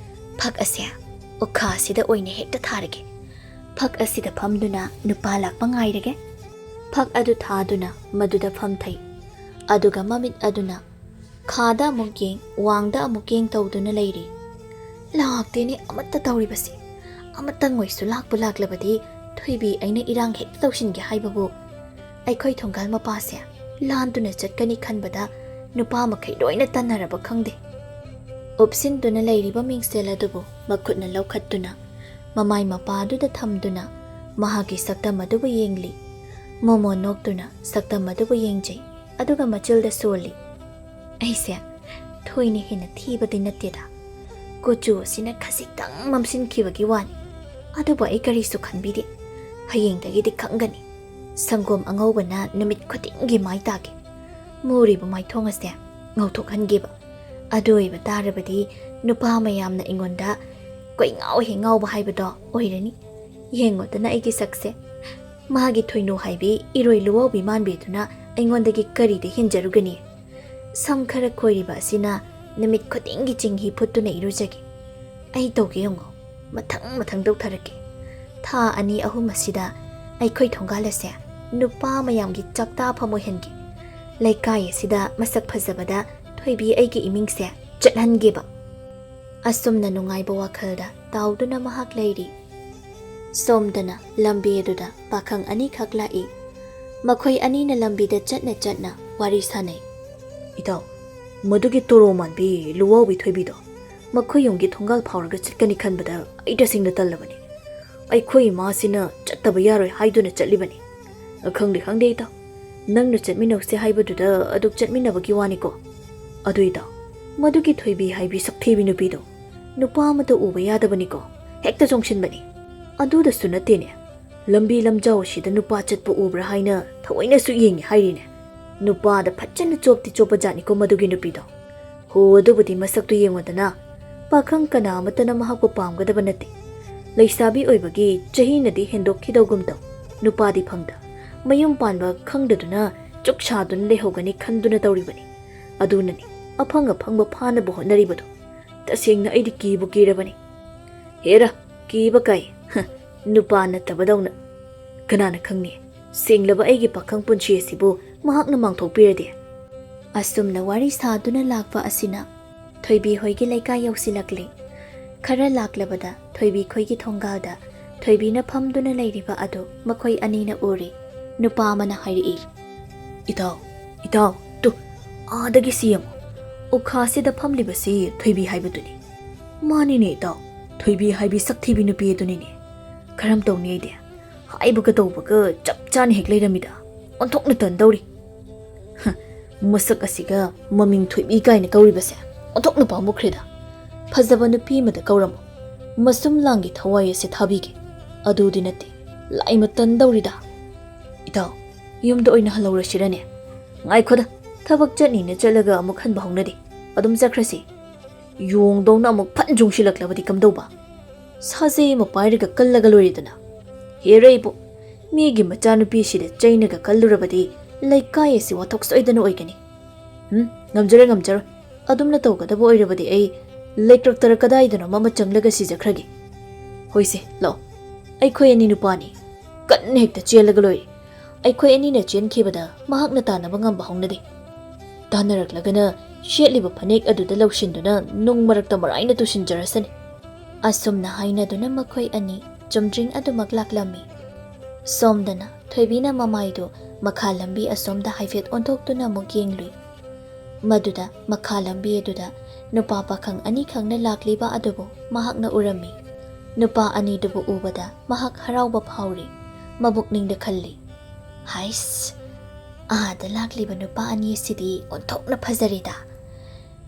"ꯐꯛ ꯑꯁꯦ ꯎꯈꯥ ꯑꯁꯤꯗ ꯑꯣꯏꯅ ꯍꯦꯛꯇ ꯊꯥꯔꯒꯦ꯫ ꯐꯛ ꯑꯁꯤꯗ ꯐꯝꯗꯨꯅ ꯅꯨꯄꯥ ꯂꯥꯛꯄ ꯉꯥꯏꯔꯒꯦ꯫" ꯐꯛ ꯑꯗꯨ ꯊꯥꯗꯨꯅ ꯃꯗꯨꯗ ꯐꯝꯊꯩ꯫ ꯑꯗꯨꯒ ꯃꯃꯤꯠ ꯑꯗꯨꯅ ꯈꯥꯗ ꯑꯃꯨꯛ ꯌꯦꯡ, ꯋꯥꯡꯗ ꯑꯃꯨꯛ ꯌꯦꯡ ꯇꯧꯗꯨꯅ ꯂꯩꯔꯤ꯫ "ꯂꯥꯛꯇꯦꯅꯦ ꯑꯃꯠꯇ ꯇꯧꯔꯤꯕꯁꯤ꯫ ꯑꯃꯇꯪ ꯑꯣꯏꯁꯨ ꯂꯥꯛꯄꯨ ꯂꯥꯛꯂꯕꯗꯤ ꯊꯣꯏꯕꯤ ꯑꯩꯅ ꯏꯔꯥꯡ ꯍꯦꯛꯇ ꯇꯧꯁꯤꯟꯒꯦ ꯍꯥꯏꯕꯕꯨ꯫ ꯑꯩꯈꯣꯏ ꯊꯣꯡꯒꯥꯜ ꯃꯄꯥꯁꯦ ꯂꯥꯟꯗꯨꯅ ꯆꯠꯀꯅꯤ ꯈꯟꯕꯗ ꯅꯨꯄꯥ ꯃꯈꯩ ꯂꯣꯏꯅ ꯇꯟꯅꯔꯕ ꯈꯪꯗꯦ꯫" ꯎꯞꯁꯤꯟꯗꯨꯅ ꯂꯩꯔꯤꯕ ꯃꯤꯡꯁꯦꯜ ꯑꯗꯨꯕꯨ ꯃꯈꯨꯠꯅ ꯂꯧꯈꯠꯇꯨꯅ ꯃꯃꯥꯏ ꯃꯄꯥꯗꯨꯗ ꯊꯝꯗꯨꯅ ꯃꯍꯥꯛꯀꯤ ꯁꯛꯇꯝ ꯑꯗꯨꯕꯨ ꯌꯦꯡꯂꯤ꯫ ꯃꯣꯃꯣ ꯅꯣꯛꯇꯨꯅ ꯁꯛꯇꯝ ꯑꯗꯨꯕꯨ ꯌꯦꯡꯖꯩ꯫ ꯑꯗꯨꯒ ꯃꯆꯤꯜꯗ ꯁꯣꯜꯂꯤ꯫ "ꯑꯩꯁꯦ ꯊꯣꯏꯅ ꯍꯦꯟꯅ ꯊꯤꯕꯗꯤ ꯅꯠꯇꯦꯗ꯫ ꯀꯨꯆꯨ ꯑꯁꯤꯅ ꯈꯖꯤꯛꯇꯪ ꯃꯝꯁꯤꯟꯈꯤꯕꯒꯤ ꯋꯥꯅꯤ꯫ ꯑꯗꯨꯕꯨ ꯑꯩ ꯀꯔꯤꯁꯨ ꯈꯟꯕꯤꯗꯦ꯫ ꯍꯌꯦꯡꯗꯒꯤꯗꯤ ꯈꯪꯒꯅꯤ꯫ ꯁꯪꯒꯣꯝ ꯑꯉꯧꯕꯅ ꯅꯨꯃꯤꯠ ꯈꯨꯗꯤꯡꯒꯤ ꯃꯥꯏ ꯇꯥꯒꯦ꯫ ꯃꯨꯔꯤꯕ ꯃꯥꯏꯊꯣꯡ ꯑꯁꯦ ꯉꯧꯊꯣꯛꯍꯟꯒꯦꯕ꯫ ꯑꯗꯨ ꯑꯣꯏꯕ ꯇꯥꯔꯕꯗꯤ ꯅꯨꯄꯥ ꯃꯌꯥꯝꯅ ꯑꯩꯉꯣꯟꯗ ꯀꯣꯏꯉꯥꯎ ꯍꯦꯛ ꯉꯥꯎꯕ ꯍꯥꯏꯕꯗꯣ ꯑꯣꯏꯔꯅꯤ꯫ ꯌꯦꯡꯉꯣꯗꯅ ꯑꯩꯒꯤ ꯁꯛꯁꯦ꯫ ꯃꯥꯒꯤ ꯊꯣꯏꯅꯨ ꯍꯥꯏꯕꯤ ꯏꯔꯣꯏ ꯂꯨꯋꯥꯎꯕꯤ ꯃꯥꯟꯕꯤꯗꯨꯅ ꯑꯩꯉꯣꯟꯗꯒꯤ ꯀꯔꯤꯗ ꯍꯦꯟꯖꯔꯨꯒꯅꯤ? ꯁꯝ ꯈꯔ ꯈꯣꯏꯔꯤꯕ ꯑꯁꯤꯅ ꯅꯨꯃꯤꯠ ꯈꯨꯗꯤꯡꯒꯤ ꯆꯤꯡꯍꯤ ꯐꯨꯠꯇꯨꯅ ꯏꯔꯨꯖꯒꯦ꯫ ꯑꯩ ꯇꯧꯒꯦ ꯌꯦꯡꯉꯣ, ꯃꯊꯪ ꯃꯊꯪ ꯇꯧꯊꯔꯛꯀꯦ꯫ ꯊꯥ ꯑꯅꯤ ꯑꯍꯨꯝ ꯑꯁꯤꯗ ꯑꯩꯈꯣꯏ ꯊꯣꯡꯒꯥꯜ ꯑꯁꯦ ꯅꯨꯄꯥ ꯃꯌꯥꯝꯒꯤ ꯆꯥꯛꯇꯥꯐꯝ ꯑꯣꯏꯍꯟꯒꯦ꯫ ꯂꯩꯀꯥꯏ ꯑꯁꯤꯗ ꯃꯁꯛ ꯐꯖꯕꯗ ꯊꯣꯏꯕꯤ ꯑꯩꯒꯤ ꯏꯃꯤꯡꯁꯦ ꯆꯠꯍꯟꯒꯦꯕ꯫ ꯑꯁꯨꯝꯅ ꯅꯨꯡꯉꯥꯏꯕ ꯋꯥꯈꯜꯗ ꯇꯥꯎꯗꯨꯅ ꯃꯍꯥꯛ ꯂꯩꯔꯤ꯫ ꯁꯣꯝꯗꯅ ꯂꯝꯕꯤ ꯑꯗꯨꯗ ꯄꯥꯈꯪ ꯑꯅꯤꯈꯛ ꯂꯥꯛꯏ꯫ ꯃꯈꯣꯏ ꯑꯅꯤꯅ ꯂꯝꯕꯤꯗ ꯆꯠꯅ ꯆꯠꯅ ꯋꯥꯔꯤ ꯁꯥꯅꯩ꯫ "ꯏꯇꯥꯎ, ꯃꯗꯨꯒꯤ ꯇꯣꯔꯣ ꯃꯥꯟꯕꯤ ꯂꯨꯋꯥꯎꯕꯤ ꯊꯣꯏꯕꯤꯗꯣ ꯃꯈꯣꯏ ꯌꯨꯝꯒꯤ ꯊꯣꯡꯒꯥꯜ ꯐꯥꯎꯔꯒ ꯆꯠꯀꯅꯤ ꯈꯟꯕꯗ ꯑꯩ ꯇꯁꯦꯡꯅ ꯇꯜꯂꯕꯅꯤ꯫ ꯑꯩꯈꯣꯏ ꯏꯃꯥꯁꯤꯅ ꯆꯠꯇꯕ ꯌꯥꯔꯣꯏ ꯍꯥꯏꯗꯨꯅ ꯆꯠꯂꯤꯕꯅꯤ꯫ ꯈꯪꯗꯦ, ꯈꯪꯗꯦ ꯏꯇꯥꯎ, ꯅꯪꯅ ꯆꯠꯃꯤꯟꯅꯧꯁꯦ ꯍꯥꯏꯕꯗꯨꯗ ꯑꯗꯨꯛ ꯆꯠꯃꯤꯟꯅꯕꯒꯤ ꯋꯥꯅꯤꯀꯣ꯫ ꯑꯗꯨ ꯏꯇꯥꯎ, ꯃꯗꯨꯒꯤ ꯊꯣꯏꯕꯤ ꯍꯥꯏꯕꯤ ꯁꯛꯊꯤꯕꯤ ꯅꯨꯄꯤꯗꯣ ꯅꯨꯄꯥ ꯑꯃꯇ ꯎꯕ ꯌꯥꯗꯕꯅꯤꯀꯣ, ꯍꯦꯛꯇ ꯆꯣꯡꯁꯤꯟꯕꯅꯤ꯫ ꯑꯗꯨꯗꯁꯨ ꯅꯠꯇꯦꯅꯦ, ꯂꯝꯕꯤ ꯂꯝꯖꯥꯎ ꯑꯁꯤꯗ ꯅꯨꯄꯥ ꯆꯠꯄ ꯎꯕ꯭ꯔꯥ ꯍꯥꯏꯅ ꯊꯑꯣꯏꯅꯁꯨ ꯌꯦꯡꯉꯤ ꯍꯥꯏꯔꯤꯅꯦ꯫ ꯅꯨꯄꯥꯗ ꯐꯖꯅ ꯆꯣꯞꯇꯤ ꯆꯣꯞꯄ ꯖꯥꯠꯅꯤꯀꯣ ꯃꯗꯨꯒꯤ ꯅꯨꯄꯤꯗꯣ꯫ ꯍꯣ, ꯑꯗꯨꯕꯨꯗꯤ ꯃꯁꯛꯇꯨ ꯌꯦꯡꯉꯣꯗꯅ꯫ ꯄꯥꯈꯪ ꯀꯅꯥ ꯑꯃꯠꯇꯅ ꯃꯍꯥꯛꯄꯨ ꯄꯥꯝꯒꯗꯕ ꯅꯠꯇꯦ꯫ ꯂꯩꯁꯥꯕꯤ ꯑꯣꯏꯕꯒꯤ ꯆꯍꯤꯅꯗꯤ ꯍꯦꯟꯗꯣꯛꯈꯤꯗꯧꯒꯨꯝ ꯇꯧ꯫ ꯅꯨꯄꯥꯗꯤ ꯐꯪꯗ꯫ ꯃꯌꯨꯝ ꯄꯥꯟꯕ ꯈꯪꯗꯗꯨꯅ ꯆꯨꯛ ꯁꯥꯗꯨꯅ ꯂꯩꯍꯧꯒꯅꯤ ꯈꯟꯗꯨꯅ ꯇꯧꯔꯤꯕꯅꯤ꯫ ꯑꯗꯨꯅꯅꯤ ꯑꯐꯪ ꯑꯐꯪꯕ ꯐꯥꯅꯕ ꯍꯣꯠꯅꯔꯤꯕꯗꯣ꯫ ꯇꯁꯦꯡꯅ ꯑꯩꯗꯤ ꯀꯤꯕꯨ ꯀꯤꯔꯕꯅꯤ꯫ ꯍꯦꯔꯥ, ꯀꯤꯕ ꯀꯥꯏ꯫ ꯍ, ꯅꯨꯄꯥ ꯅꯠꯇꯕꯗꯧꯅ꯫ ꯀꯅꯥꯅ ꯈꯪꯅꯤ, ꯁꯦꯡꯂꯕ ꯑꯩꯒꯤ ꯄꯥꯈꯪ ꯄꯨꯟꯁꯤ ꯑꯁꯤꯕꯨ ꯃꯍꯥꯛꯅ ꯃꯥꯡꯊꯣꯛꯄꯤꯔꯗꯤ? ꯑꯁꯨꯝꯅ ꯋꯥꯔꯤ ꯁꯥꯗꯨꯅ ꯂꯥꯛꯄ ꯑꯁꯤꯅ ꯊꯣꯏꯕꯤ ꯍꯣꯏꯒꯤ ꯂꯩꯀꯥꯏ ꯌꯧꯁꯤꯜꯂꯛꯂꯦ꯫ ꯈꯔ ꯂꯥꯛꯂꯕꯗ ꯊꯣꯏꯕꯤ ꯈꯣꯏꯒꯤ ꯊꯣꯡꯒꯥꯜꯗ ꯊꯣꯏꯕꯤꯅ ꯐꯝꯗꯨꯅ ꯂꯩꯔꯤꯕ ꯑꯗꯨ ꯃꯈꯣꯏ ꯑꯅꯤꯅ ꯎꯔꯦ꯫ ꯅꯨꯄꯥ ꯑꯃꯅ ꯍꯥꯏꯔꯛꯏ, "ꯏꯇꯥꯎ, ꯏꯇꯥꯎ, ꯇꯨ, ꯑꯥꯗꯒꯤ ꯁꯤ ꯌꯦꯡꯉꯨ꯫ ꯎꯈꯥꯁꯤꯗ ꯐꯝꯂꯤꯕꯁꯤ ꯊꯣꯏꯕꯤ ꯍꯥꯏꯕꯗꯨꯅꯤ꯫ ꯃꯥꯅꯤꯅꯦ ꯏꯇꯥꯎ, ꯊꯣꯏꯕꯤ ꯍꯥꯏꯕꯤ ꯁꯛꯊꯤꯕꯤ ꯅꯨꯄꯤ ꯑꯗꯨꯅꯤꯅꯦ꯫ ꯀꯔꯝ ꯇꯧꯅꯤ ꯑꯩꯗꯤ? ꯍꯥꯏꯕꯒ ꯇꯧꯕꯒ ꯆꯞ ꯆꯥꯅ ꯍꯦꯛ ꯂꯩꯔꯝꯃꯤꯗ꯫ ꯑꯣꯟꯊꯣꯛꯅ ꯇꯟꯗꯧꯔꯤ꯫ ꯍ, ꯃꯁꯛ ꯑꯁꯤꯒ ꯃꯃꯤꯡ ꯊꯣꯏꯕꯤ ꯀꯥꯏꯅ ꯀꯧꯔꯤꯕꯁꯦ ꯑꯣꯟꯊꯣꯛꯅ ꯄꯥꯝꯃꯨꯈ꯭ꯔꯦꯗ꯫ ꯐꯖꯕ ꯅꯨꯄꯤ ꯑꯃꯗ ꯀꯧꯔꯝꯃꯨ꯫ ꯃꯁꯨꯝ ꯂꯥꯡꯒꯤ ꯊꯋꯥꯏ ꯑꯁꯦ ꯊꯥꯕꯤꯒꯦ꯫ ꯑꯗꯨꯗꯤ ꯅꯠꯇꯦ, ꯂꯥꯏꯃ ꯇꯟꯗꯧꯔꯤꯗ꯫ "ꯏꯇꯥꯎ, ꯌꯨꯝꯗ ꯑꯣꯏꯅ ꯍꯜꯍꯧꯔꯁꯤꯔꯅꯦ?" "ꯉꯥꯏꯈꯣꯗ, ꯊꯕꯛ ꯆꯠꯅꯤꯅ ꯆꯠꯂꯒ ꯑꯃꯨꯛ ꯍꯟꯕ ꯍꯧꯅꯗꯦ꯫ ꯑꯗꯨꯝ ꯆꯠꯈ꯭ꯔꯁꯤ꯫ ꯌꯣꯡꯗꯧꯅ ꯑꯃꯨꯛ ꯐꯟ ꯆꯨꯡꯁꯤꯜꯂꯛꯂꯕꯗꯤ ꯀꯝꯗꯧꯕ? ꯁꯥꯖꯦ ꯑꯃ ꯄꯥꯏꯔꯒ ꯀꯜꯂꯒ ꯂꯣꯏꯔꯦꯗꯅ꯫ ꯍꯦꯔꯩꯕꯨ, ꯃꯤꯒꯤ ꯃꯆꯥꯅꯨꯄꯤꯁꯤꯗ ꯆꯩꯅꯒ ꯀꯜꯂꯨꯔꯕꯗꯤ ꯂꯩꯀꯥꯏ ꯑꯁꯤ ꯋꯥꯊꯣꯛ ꯁꯣꯏꯗꯅ ꯑꯣꯏꯒꯅꯤ꯫ ꯎꯝ, ꯉꯝꯖꯔꯣꯏ, ꯉꯝꯖꯔꯣꯏ꯫ ꯑꯗꯨꯝꯅ ꯇꯧꯒꯗꯕ ꯑꯣꯏꯔꯕꯗꯤ ꯑꯩ ꯂꯩꯀ꯭ꯔꯛꯇꯔ ꯀꯗꯥꯏꯗꯅꯣ ꯑꯃ ꯆꯪꯂꯒ ꯁꯤꯖꯈ꯭ꯔꯒꯦ꯫ ꯍꯣꯏꯁꯦ, ꯂꯥꯛꯑꯣ꯫ ꯑꯩꯈꯣꯏ ꯑꯅꯤ ꯅꯨꯄꯥꯅꯤ꯫ ꯀꯟꯅ ꯍꯦꯛꯇ ꯆꯦꯜꯂꯒ ꯂꯣꯏꯔꯦ꯫ ꯑꯩꯈꯣꯏ ꯑꯅꯤꯅ ꯆꯦꯟꯈꯤꯕꯗ ꯃꯍꯥꯛꯅ ꯇꯥꯟꯅꯕ ꯉꯝꯕ ꯍꯧꯅꯗꯦ꯫ ꯇꯥꯟꯅꯔꯛꯂꯒꯅ ꯁꯦꯠꯂꯤꯕ ꯐꯅꯦꯛ ꯑꯗꯨꯗ ꯂꯧꯁꯤꯟꯗꯨꯅ ꯅꯨꯡ ꯃꯔꯛꯇ ꯃꯔꯥꯏꯅ ꯇꯨꯁꯤꯟꯖꯔꯁꯅꯤ꯫ ꯑꯁꯨꯝꯅ ꯍꯥꯏꯅꯗꯨꯅ ꯃꯈꯣꯏ ꯑꯅꯤ ꯆꯨꯝꯗ꯭ꯔꯤꯡ ꯑꯗꯨꯃꯛ ꯂꯥꯛꯂꯝꯃꯤ꯫ ꯁꯣꯝꯗꯅ ꯊꯣꯏꯕꯤꯅ ꯃꯃꯥꯏꯗꯨ ꯃꯈꯥ ꯂꯝꯕꯤ ꯑꯁꯣꯝꯗ ꯍꯥꯏꯐꯦꯠ ꯑꯣꯟꯊꯣꯛꯇꯨꯅ ꯑꯃꯨꯛ ꯌꯦꯡꯂꯨꯏ꯫ ꯃꯗꯨꯗ ꯃꯈꯥ ꯂꯝꯕꯤ ꯑꯗꯨꯗ ꯅꯨꯄꯥ ꯄꯥꯈꯪ ꯑꯅꯤꯈꯛꯅ ꯂꯥꯛꯂꯤꯕ ꯑꯗꯨꯕꯨ ꯃꯍꯥꯛꯅ ꯎꯔꯝꯃꯤ꯫ ꯅꯨꯄꯥ ꯑꯅꯤꯗꯨꯕꯨ ꯎꯕꯗ ꯃꯍꯥꯛ ꯍꯔꯥꯎꯕ ꯐꯥꯎꯔꯤ꯫ ꯃꯕꯨꯛꯅꯤꯡꯗ ꯈꯜꯂꯤ, "ꯍꯥꯏꯁ, ꯑꯥꯗ ꯂꯥꯛꯂꯤꯕ ꯅꯨꯄꯥ ꯑꯅꯤ ꯑꯁꯤꯗꯤ ꯑꯣꯟꯊꯣꯛꯅ ꯐꯖꯔꯦꯗ꯫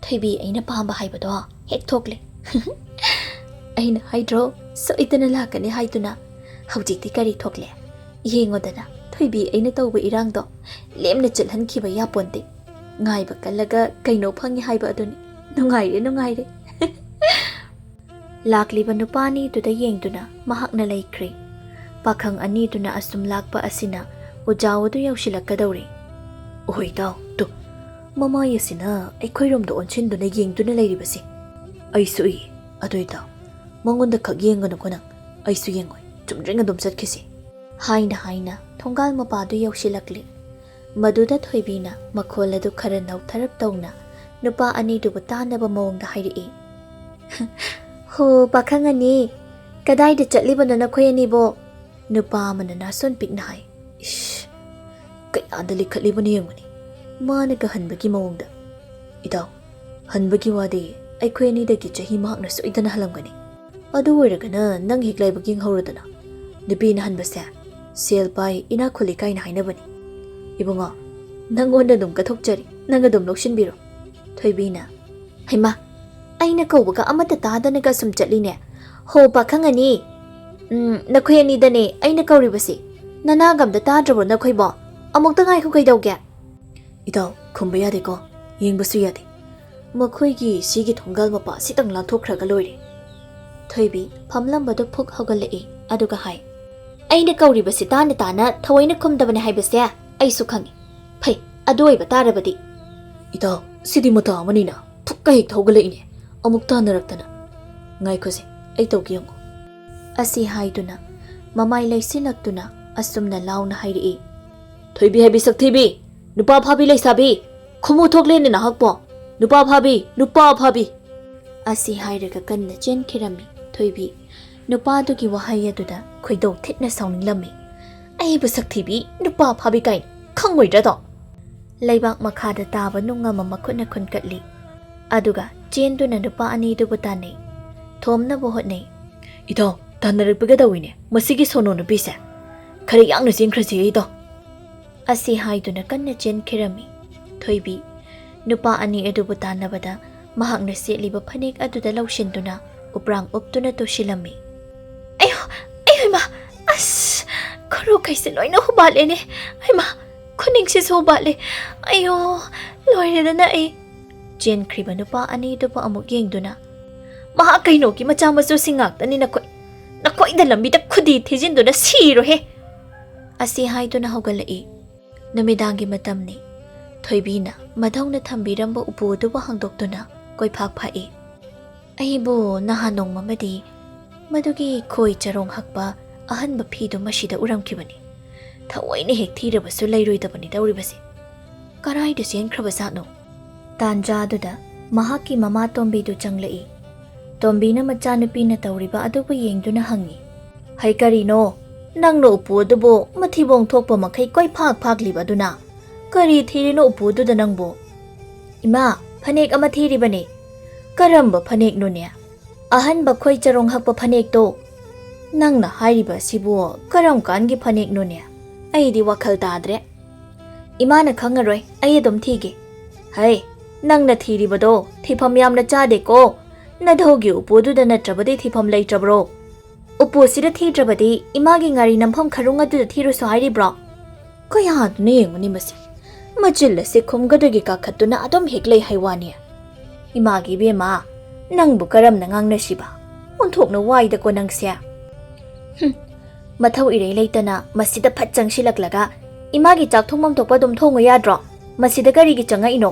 ꯊꯣꯏꯕꯤ ꯑꯩꯅ ꯄꯥꯝꯕ ꯍꯥꯏꯕꯗꯣ ꯍꯦꯛ ꯊꯣꯛꯂꯦ꯫ ꯑꯩꯅ ꯍꯥꯏꯗ꯭ꯔꯣ, ꯁꯣꯏꯗꯅ ꯂꯥꯛꯀꯅꯤ ꯍꯥꯏꯗꯨꯅ? ꯍꯧꯖꯤꯛꯇꯤ ꯀꯔꯤ ꯊꯣꯛꯂꯦ? ꯌꯦꯡꯉꯣꯗꯅ, ꯊꯣꯏꯕꯤ ꯑꯩꯅ ꯇꯧꯕ ꯏꯔꯥꯡꯗꯣ ꯂꯦꯝꯅ ꯆꯠꯍꯟꯈꯤꯕ ꯌꯥꯄꯣꯟꯇꯦ꯫ ꯉꯥꯏꯕ ꯀꯜꯂꯒ ꯀꯩꯅꯣ ꯐꯪꯉꯤ ꯍꯥꯏꯕ ꯑꯗꯨꯅꯤ꯫ ꯅꯨꯡꯉꯥꯏꯔꯦ, ꯅꯨꯡꯉꯥꯏꯔꯦ꯫" ꯂꯥꯛꯂꯤꯕ ꯅꯨꯄꯥ ꯑꯅꯤꯗꯨꯗ ꯌꯦꯡꯗꯨꯅ ꯃꯍꯥꯛꯅ ꯂꯩꯈ꯭ꯔꯦ꯫ ꯄꯥꯈꯪ ꯑꯅꯤꯗꯨꯅ ꯑꯁꯨꯝ ꯂꯥꯛꯄ ꯑꯁꯤꯅ ꯎꯖꯥꯎ ꯑꯗꯨ ꯌꯧꯁꯤꯜꯂꯛꯀꯗꯧꯔꯦ꯫ "ꯑꯣꯍꯣꯏ ꯏꯇꯥꯎ, ꯇꯨ, ꯃꯃꯥꯏ ꯑꯁꯤꯅ ꯑꯩꯈꯣꯏꯔꯣꯝꯗ ꯑꯣꯟꯁꯤꯟꯗꯨꯅ ꯌꯦꯡꯗꯨꯅ ꯂꯩꯔꯤꯕꯁꯤ꯫ ꯑꯩꯁꯨ ꯎꯏ꯫ ꯑꯗꯨ ꯏꯇꯥꯎ, ꯃꯉꯣꯟꯗ ꯈꯛ ꯌꯦꯡꯒꯅꯨꯀꯣ ꯅꯪ, ꯑꯩꯁꯨ ꯌꯦꯡꯉꯣꯏ, ꯆꯨꯝꯗ꯭ꯔꯤꯡ ꯑꯗꯨꯝ ꯆꯠꯈꯤꯁꯤ꯫" ꯍꯥꯏꯅ ꯍꯥꯏꯅ ꯊꯣꯡꯒꯥꯜ ꯃꯄꯥꯗꯨ ꯌꯧꯁꯤꯜꯂꯛꯂꯦ꯫ ꯃꯗꯨꯗ ꯊꯣꯏꯕꯤꯅ ꯃꯈꯣꯜ ꯑꯗꯨ ꯈꯔ ꯅꯧꯊꯔꯞ ꯇꯧꯅ ꯅꯨꯄꯥ ꯑꯅꯤꯗꯨꯕꯨ ꯇꯥꯅꯕ ꯃꯑꯣꯡꯗ ꯍꯥꯏꯔꯛꯏ꯫ "ꯍꯣ, ꯄꯥꯈꯪ ꯑꯅꯤ, ꯀꯗꯥꯏꯗ ꯆꯠꯂꯤꯕꯅꯣ ꯅꯈꯣꯏ ꯑꯅꯤꯕꯣ?" ꯅꯨꯄꯥ ꯑꯃꯅ ꯅꯥꯁꯣꯟ ꯄꯤꯛꯅ ꯍꯥꯏ꯫ ꯏꯁ, ꯀꯌꯥꯗ ꯂꯤꯈꯠꯂꯤꯕꯅꯣ ꯌꯦꯡꯉꯨꯅꯦ, ꯃꯥꯅꯒ ꯍꯟꯕꯒꯤ ꯃꯑꯣꯡꯗ꯫ "ꯏꯇꯥꯎ, ꯍꯟꯕꯒꯤ ꯋꯥꯗꯤ ꯑꯩꯈꯣꯏ ꯑꯅꯤꯗꯒꯤ ꯆꯍꯤ ꯃꯍꯥꯛꯅ ꯁꯣꯏꯗꯅ ꯍꯜꯂꯝꯒꯅꯤ꯫ ꯑꯗꯨ ꯑꯣꯏꯔꯒꯅ ꯅꯪ ꯍꯦꯛ ꯂꯥꯏꯕꯛ ꯌꯦꯡꯍꯧꯔꯗꯅ꯫ ꯅꯨꯄꯤꯅ ꯍꯟꯕꯁꯦ ꯁꯦꯜ ꯄꯥꯏ, ꯏꯅꯥꯛ ꯈꯨꯜꯂꯤ ꯀꯥꯏꯅ ꯍꯥꯏꯅꯕꯅꯤ꯫ ꯏꯕꯨꯡꯉꯣ, ꯅꯪꯉꯣꯟꯗ ꯑꯗꯨꯝ ꯀꯠꯊꯣꯛꯆꯔꯤ, ꯅꯪ ꯑꯗꯨꯝ ꯂꯧꯁꯤꯟꯕꯤꯔꯣ꯫" ꯊꯣꯏꯕꯤꯅ, "ꯍꯩꯃꯥ, ꯑꯩꯅ ꯀꯧꯕꯒ ꯑꯃꯠꯇ ꯇꯥꯗꯅꯒ ꯁꯨꯝ ꯆꯠꯂꯤꯅꯦ꯫ ꯍꯣ, ꯄꯥꯈꯪ ꯑꯅꯤ, "ꯎꯝ, ꯅꯈꯣꯏ ꯑꯅꯤꯗꯅꯦ ꯑꯩꯅ ꯀꯧꯔꯤꯕꯁꯤ꯫ ꯅꯅꯥꯒ ꯑꯝꯇ ꯇꯥꯗ꯭ꯔꯕꯣ ꯅꯈꯣꯏꯕꯣ? ꯑꯃꯨꯛꯇ ꯉꯥꯏꯈꯣ, ꯀꯩꯗꯧꯒꯦ?" "ꯏꯇꯥꯎ, ꯈꯨꯝꯕ ꯌꯥꯗꯦꯀꯣ, ꯌꯦꯡꯕꯁꯨ ꯌꯥꯗꯦ꯫ ꯃꯈꯣꯏꯒꯤ ꯁꯤꯒꯤ ꯊꯣꯡꯒꯥꯜ ꯃꯄꯥ ꯑꯁꯤꯇꯪ ꯂꯥꯟꯊꯣꯛꯈ꯭ꯔꯒ ꯂꯣꯏꯔꯦ꯫" ꯊꯣꯏꯕꯤ ꯐꯝꯂꯝꯕꯗꯨ ꯐꯨꯛ ꯍꯧꯒꯠꯂꯛꯏ, ꯑꯗꯨꯒ ꯍꯥꯏ, "ꯑꯩꯅ ꯀꯧꯔꯤꯕꯁꯤ ꯇꯥꯅ ꯇꯥꯅ ꯊꯑꯣꯏꯅ ꯈꯨꯝꯗꯕꯅꯦ ꯍꯥꯏꯕꯁꯦ ꯑꯩꯁꯨ ꯈꯪꯉꯤ꯫ ꯐꯩ, ꯑꯗꯨ ꯑꯣꯏꯕ ꯇꯥꯔꯕꯗꯤ꯫" "ꯏꯇꯥꯎ, ꯁꯤꯗꯤ ꯃꯇꯥ ꯑꯃꯅꯤꯅ ꯐꯨꯛꯀ ꯍꯦꯛ ꯊꯧꯒꯠꯂꯛꯏꯅꯦ, ꯑꯃꯨꯛ ꯇꯥꯟꯅꯔꯛꯇꯅ꯫ ꯉꯥꯏꯈꯣꯁꯦ, ꯑꯩ ꯇꯧꯒꯦ ꯌꯦꯡꯉꯣ꯫" ꯑꯁꯤ ꯍꯥꯏꯗꯨꯅ ꯃꯃꯥꯏ ꯂꯩꯁꯤꯜꯂꯛꯇꯨꯅ ꯑꯁꯨꯝꯅ ꯂꯥꯎꯅ ꯍꯥꯏꯔꯛꯏ, "ꯊꯣꯏꯕꯤ ꯍꯥꯏꯕꯤ ꯁꯛꯊꯤꯕꯤ, ꯅꯨꯄꯥ ꯐꯥꯕꯤ ꯂꯩꯁꯥꯕꯤ, ꯈꯨꯃꯨ ꯊꯣꯛꯂꯦꯅꯦ ꯅꯍꯥꯛꯄꯣ꯫ ꯅꯨꯄꯥ ꯐꯥꯕꯤ, ꯅꯨꯄꯥ ꯐꯥꯕꯤ!" ꯑꯁꯤ ꯍꯥꯏꯔꯒ ꯀꯟꯅ ꯆꯦꯟꯈꯤꯔꯝꯃꯤ ꯊꯣꯏꯕꯤ꯫ ꯅꯨꯄꯥꯗꯨꯒꯤ ꯋꯥꯍꯩ ꯑꯗꯨꯗ ꯈꯣꯏꯗꯧ ꯊꯤꯠꯅ ꯁꯥꯎꯅꯤꯡꯂꯝꯃꯤ꯫ "ꯑꯩꯕꯨ ꯁꯛꯊꯤꯕꯤ, ꯅꯨꯄꯥ ꯐꯥꯕꯤ ꯀꯥꯏꯅ ꯈꯪꯉꯣꯏꯗ꯭ꯔꯗꯣ?" ꯂꯩꯕꯥꯛ ꯃꯈꯥꯗ ꯇꯥꯕ ꯅꯨꯡ ꯑꯃ ꯃꯈꯨꯠꯅ ꯈꯨꯟꯀꯠꯂꯤ꯫ ꯑꯗꯨꯒ ꯆꯦꯟꯗꯨꯅ ꯅꯨꯄꯥ ꯑꯅꯤꯗꯨꯕꯨ ꯇꯥꯟꯅꯩ꯫ ꯊꯣꯝꯅꯕ ꯍꯣꯠꯅꯩ꯫ "ꯏꯇꯥꯎ, ꯇꯥꯟꯅꯔꯛꯄꯤꯒꯗꯧꯏꯅꯦ ꯃꯁꯤꯒꯤ ꯁꯣꯅꯣ ꯅꯨꯄꯤꯁꯦ꯫ ꯈꯔ ꯌꯥꯡꯅ ꯆꯦꯟꯈ꯭ꯔꯁꯤ, ꯏꯇꯥꯎ꯫" ꯑꯁꯤ ꯍꯥꯏꯗꯨꯅ ꯀꯟꯅ ꯆꯦꯟꯈꯤꯔꯝꯃꯤ ꯊꯣꯏꯕꯤ꯫ ꯅꯨꯄꯥ ꯑꯅꯤ ꯑꯗꯨꯕꯨ ꯇꯥꯟꯅꯕꯗ ꯃꯍꯥꯛꯅ ꯁꯦꯠꯂꯤꯕ ꯐꯅꯦꯛ ꯑꯗꯨꯗ ꯂꯧꯁꯤꯟꯗꯨꯅ ꯎꯄ꯭ꯔꯥꯡ ꯎꯞꯇꯨꯅ ꯇꯨꯁꯤꯜꯂꯝꯃꯤ꯫ "ꯑꯌꯣ, ꯑꯌꯣ ꯏꯃꯥ! ꯑꯁ! ꯈꯨꯔꯨꯈꯩꯁꯦ ꯂꯣꯏꯅ ꯍꯨꯕꯥꯠꯂꯦꯅꯦ! ꯑꯩꯃꯥ! ꯈꯨꯅꯤꯡꯁꯤꯁꯨ ꯍꯨꯕꯥꯠꯂꯦ! ꯑꯌꯣ! ꯂꯣꯏꯔꯦꯗꯅ ꯑꯩ!" ꯆꯦꯟꯈ꯭ꯔꯤꯕ ꯅꯨꯄꯥ ꯑꯅꯤꯗꯨꯕꯨ ꯑꯃꯨꯛ ꯌꯦꯡꯗꯨꯅ, "ꯃꯍꯥꯛ ꯀꯩꯅꯣꯒꯤ ꯃꯆꯥ ꯃꯁꯨꯁꯤꯡ ꯉꯥꯛꯇꯅꯤ ꯅꯈꯣꯏ꯫ ꯅꯈꯣꯏꯗ ꯂꯝꯕꯤꯗ ꯈꯨꯗꯤ ꯊꯤꯖꯤꯟꯗꯨꯅ ꯁꯤꯔꯣꯍꯦ!" ꯑꯁꯤ ꯍꯥꯏꯗꯨꯅ ꯍꯧꯒꯠꯂꯛꯏ꯫ ꯅꯨꯃꯤꯗꯥꯡꯒꯤ ꯃꯇꯝꯅꯤ꯫ ꯊꯣꯏꯕꯤꯅ ꯃꯙꯧꯅ ꯊꯝꯕꯤꯔꯝꯕ ꯎꯄꯨ ꯑꯗꯨꯕꯨ ꯍꯥꯡꯗꯣꯛꯇꯨꯅ ꯀꯣꯏꯐꯥꯛ ꯐꯥꯛꯏ꯫ "ꯑꯩꯕꯨ ꯅꯍꯥꯟ ꯅꯣꯡꯃꯃꯗꯤ ꯃꯗꯨꯒꯤ ꯈꯣꯏ ꯆꯔꯣꯡ ꯍꯛꯄ ꯑꯍꯟꯕ ꯐꯤꯗꯨ ꯃꯁꯤꯗ ꯎꯔꯝꯈꯤꯕꯅꯤ꯫ ꯊꯑꯣꯏꯅ ꯍꯦꯛ ꯊꯤꯔꯕꯁꯨ ꯂꯩꯔꯣꯏꯗꯕꯅꯤ ꯇꯧꯔꯤꯕꯁꯦ꯫ ꯀꯔꯥꯏꯗ ꯆꯦꯟꯈ꯭ꯔꯕꯖꯥꯠꯅꯣ?" ꯇꯥꯟꯖꯥꯗꯨꯗ ꯃꯍꯥꯛꯀꯤ ꯃꯃꯥ ꯇꯣꯝꯕꯤꯗꯨ ꯆꯪꯂꯛꯏ꯫ ꯇꯣꯝꯕꯤꯅ ꯃꯆꯥꯅꯨꯄꯤꯅ ꯇꯧꯔꯤꯕ ꯑꯗꯨꯕꯨ ꯌꯦꯡꯗꯨꯅ ꯍꯪꯉꯤ꯫ "ꯍꯩ, ꯀꯔꯤꯅꯣ? ꯅꯪꯅ ꯎꯄꯨ ꯑꯗꯨꯕꯨ ꯃꯊꯤꯕꯣꯡ ꯊꯣꯛꯄ ꯃꯈꯩ ꯀꯣꯏꯐꯥꯛ ꯐꯥꯛꯂꯤꯕ ꯑꯗꯨꯅ? ꯀꯔꯤ ꯊꯤꯔꯤꯅꯣ ꯎꯄꯨꯗꯨꯗ ꯅꯪꯕꯨ?" "ꯏꯃꯥ, ꯐꯅꯦꯛ ꯑꯃ ꯊꯤꯔꯤꯕꯅꯤ꯫" "ꯀꯔꯝꯕ ꯐꯅꯦꯛꯅꯣꯅꯦ?" "ꯑꯍꯟꯕ ꯈꯣꯏ ꯆꯔꯣꯡ ꯍꯛꯄ ꯐꯅꯦꯛꯇꯣ꯫" "ꯅꯪꯅ ꯍꯥꯏꯔꯤꯕ ꯑꯁꯤꯕꯨ ꯀꯔꯝ ꯀꯥꯟꯒꯤ ꯐꯅꯦꯛꯅꯣꯅꯦ? ꯑꯩꯗꯤ ꯋꯥꯈꯜ ꯇꯥꯗ꯭ꯔꯦ꯫" "ꯏꯃꯥꯅ ꯈꯪꯉꯔꯣꯏ, ꯑꯩ ꯑꯗꯨꯝ ꯊꯤꯒꯦ꯫" "ꯍꯩ, ꯅꯪꯅ ꯊꯤꯔꯤꯕꯗꯣ ꯊꯤꯐꯝ ꯌꯥꯝꯅ ꯆꯥꯗꯦꯀꯣ꯫ ꯅꯙꯧꯒꯤ ꯎꯄꯨꯗꯨꯗ ꯅꯠꯇ꯭ꯔꯕꯗꯤ ꯊꯤꯐꯝ ꯂꯩꯇ꯭ꯔꯕ꯭ꯔꯣ?" ꯎꯄꯨꯁꯤꯗ ꯊꯤꯗ꯭ꯔꯕꯗꯤ ꯏꯃꯥꯒꯤ ꯉꯥꯔꯤ ꯅꯝꯐꯝ ꯈꯔꯨꯡ ꯑꯗꯨꯗ ꯊꯤꯔꯨꯁꯨ ꯍꯥꯏꯔꯤꯕ꯭ꯔꯣ? ꯀꯌꯥꯗꯨꯅ ꯌꯦꯡꯉꯨꯅꯤ ꯃꯁꯤ꯫ ꯃꯆꯤꯜ ꯑꯁꯤ ꯈꯨꯝꯒꯗꯒꯤ ꯀꯥꯈꯠꯇꯨꯅ ꯑꯗꯨꯝ ꯍꯦꯛ ꯂꯩ ꯍꯥꯏ ꯋꯥꯅꯤ꯫ ꯏꯃꯥꯒꯤ ꯏꯕꯦꯝꯃ, ꯅꯪꯕꯨ ꯀꯔꯝꯅ ꯉꯥꯡꯅꯁꯤꯕ? ꯑꯣꯟꯊꯣꯛꯅ ꯋꯥꯏꯗꯀꯣ ꯅꯪꯁꯦ꯫ ꯍꯨꯝ, ꯃꯊꯧ ꯏꯔꯩ ꯂꯩꯇꯅ ꯃꯁꯤꯗ ꯐꯠ ꯆꯪꯁꯤꯜꯂꯛꯂꯒ ꯏꯃꯥꯒꯤ ꯆꯥꯛ ꯊꯣꯡꯐꯝ ꯊꯣꯛꯄ ꯑꯗꯨꯝ ꯊꯣꯡꯉꯨ ꯌꯥꯗ꯭ꯔꯣ? ꯃꯁꯤꯗ ꯀꯔꯤꯒꯤ ꯆꯪꯉꯛꯏꯅꯣ?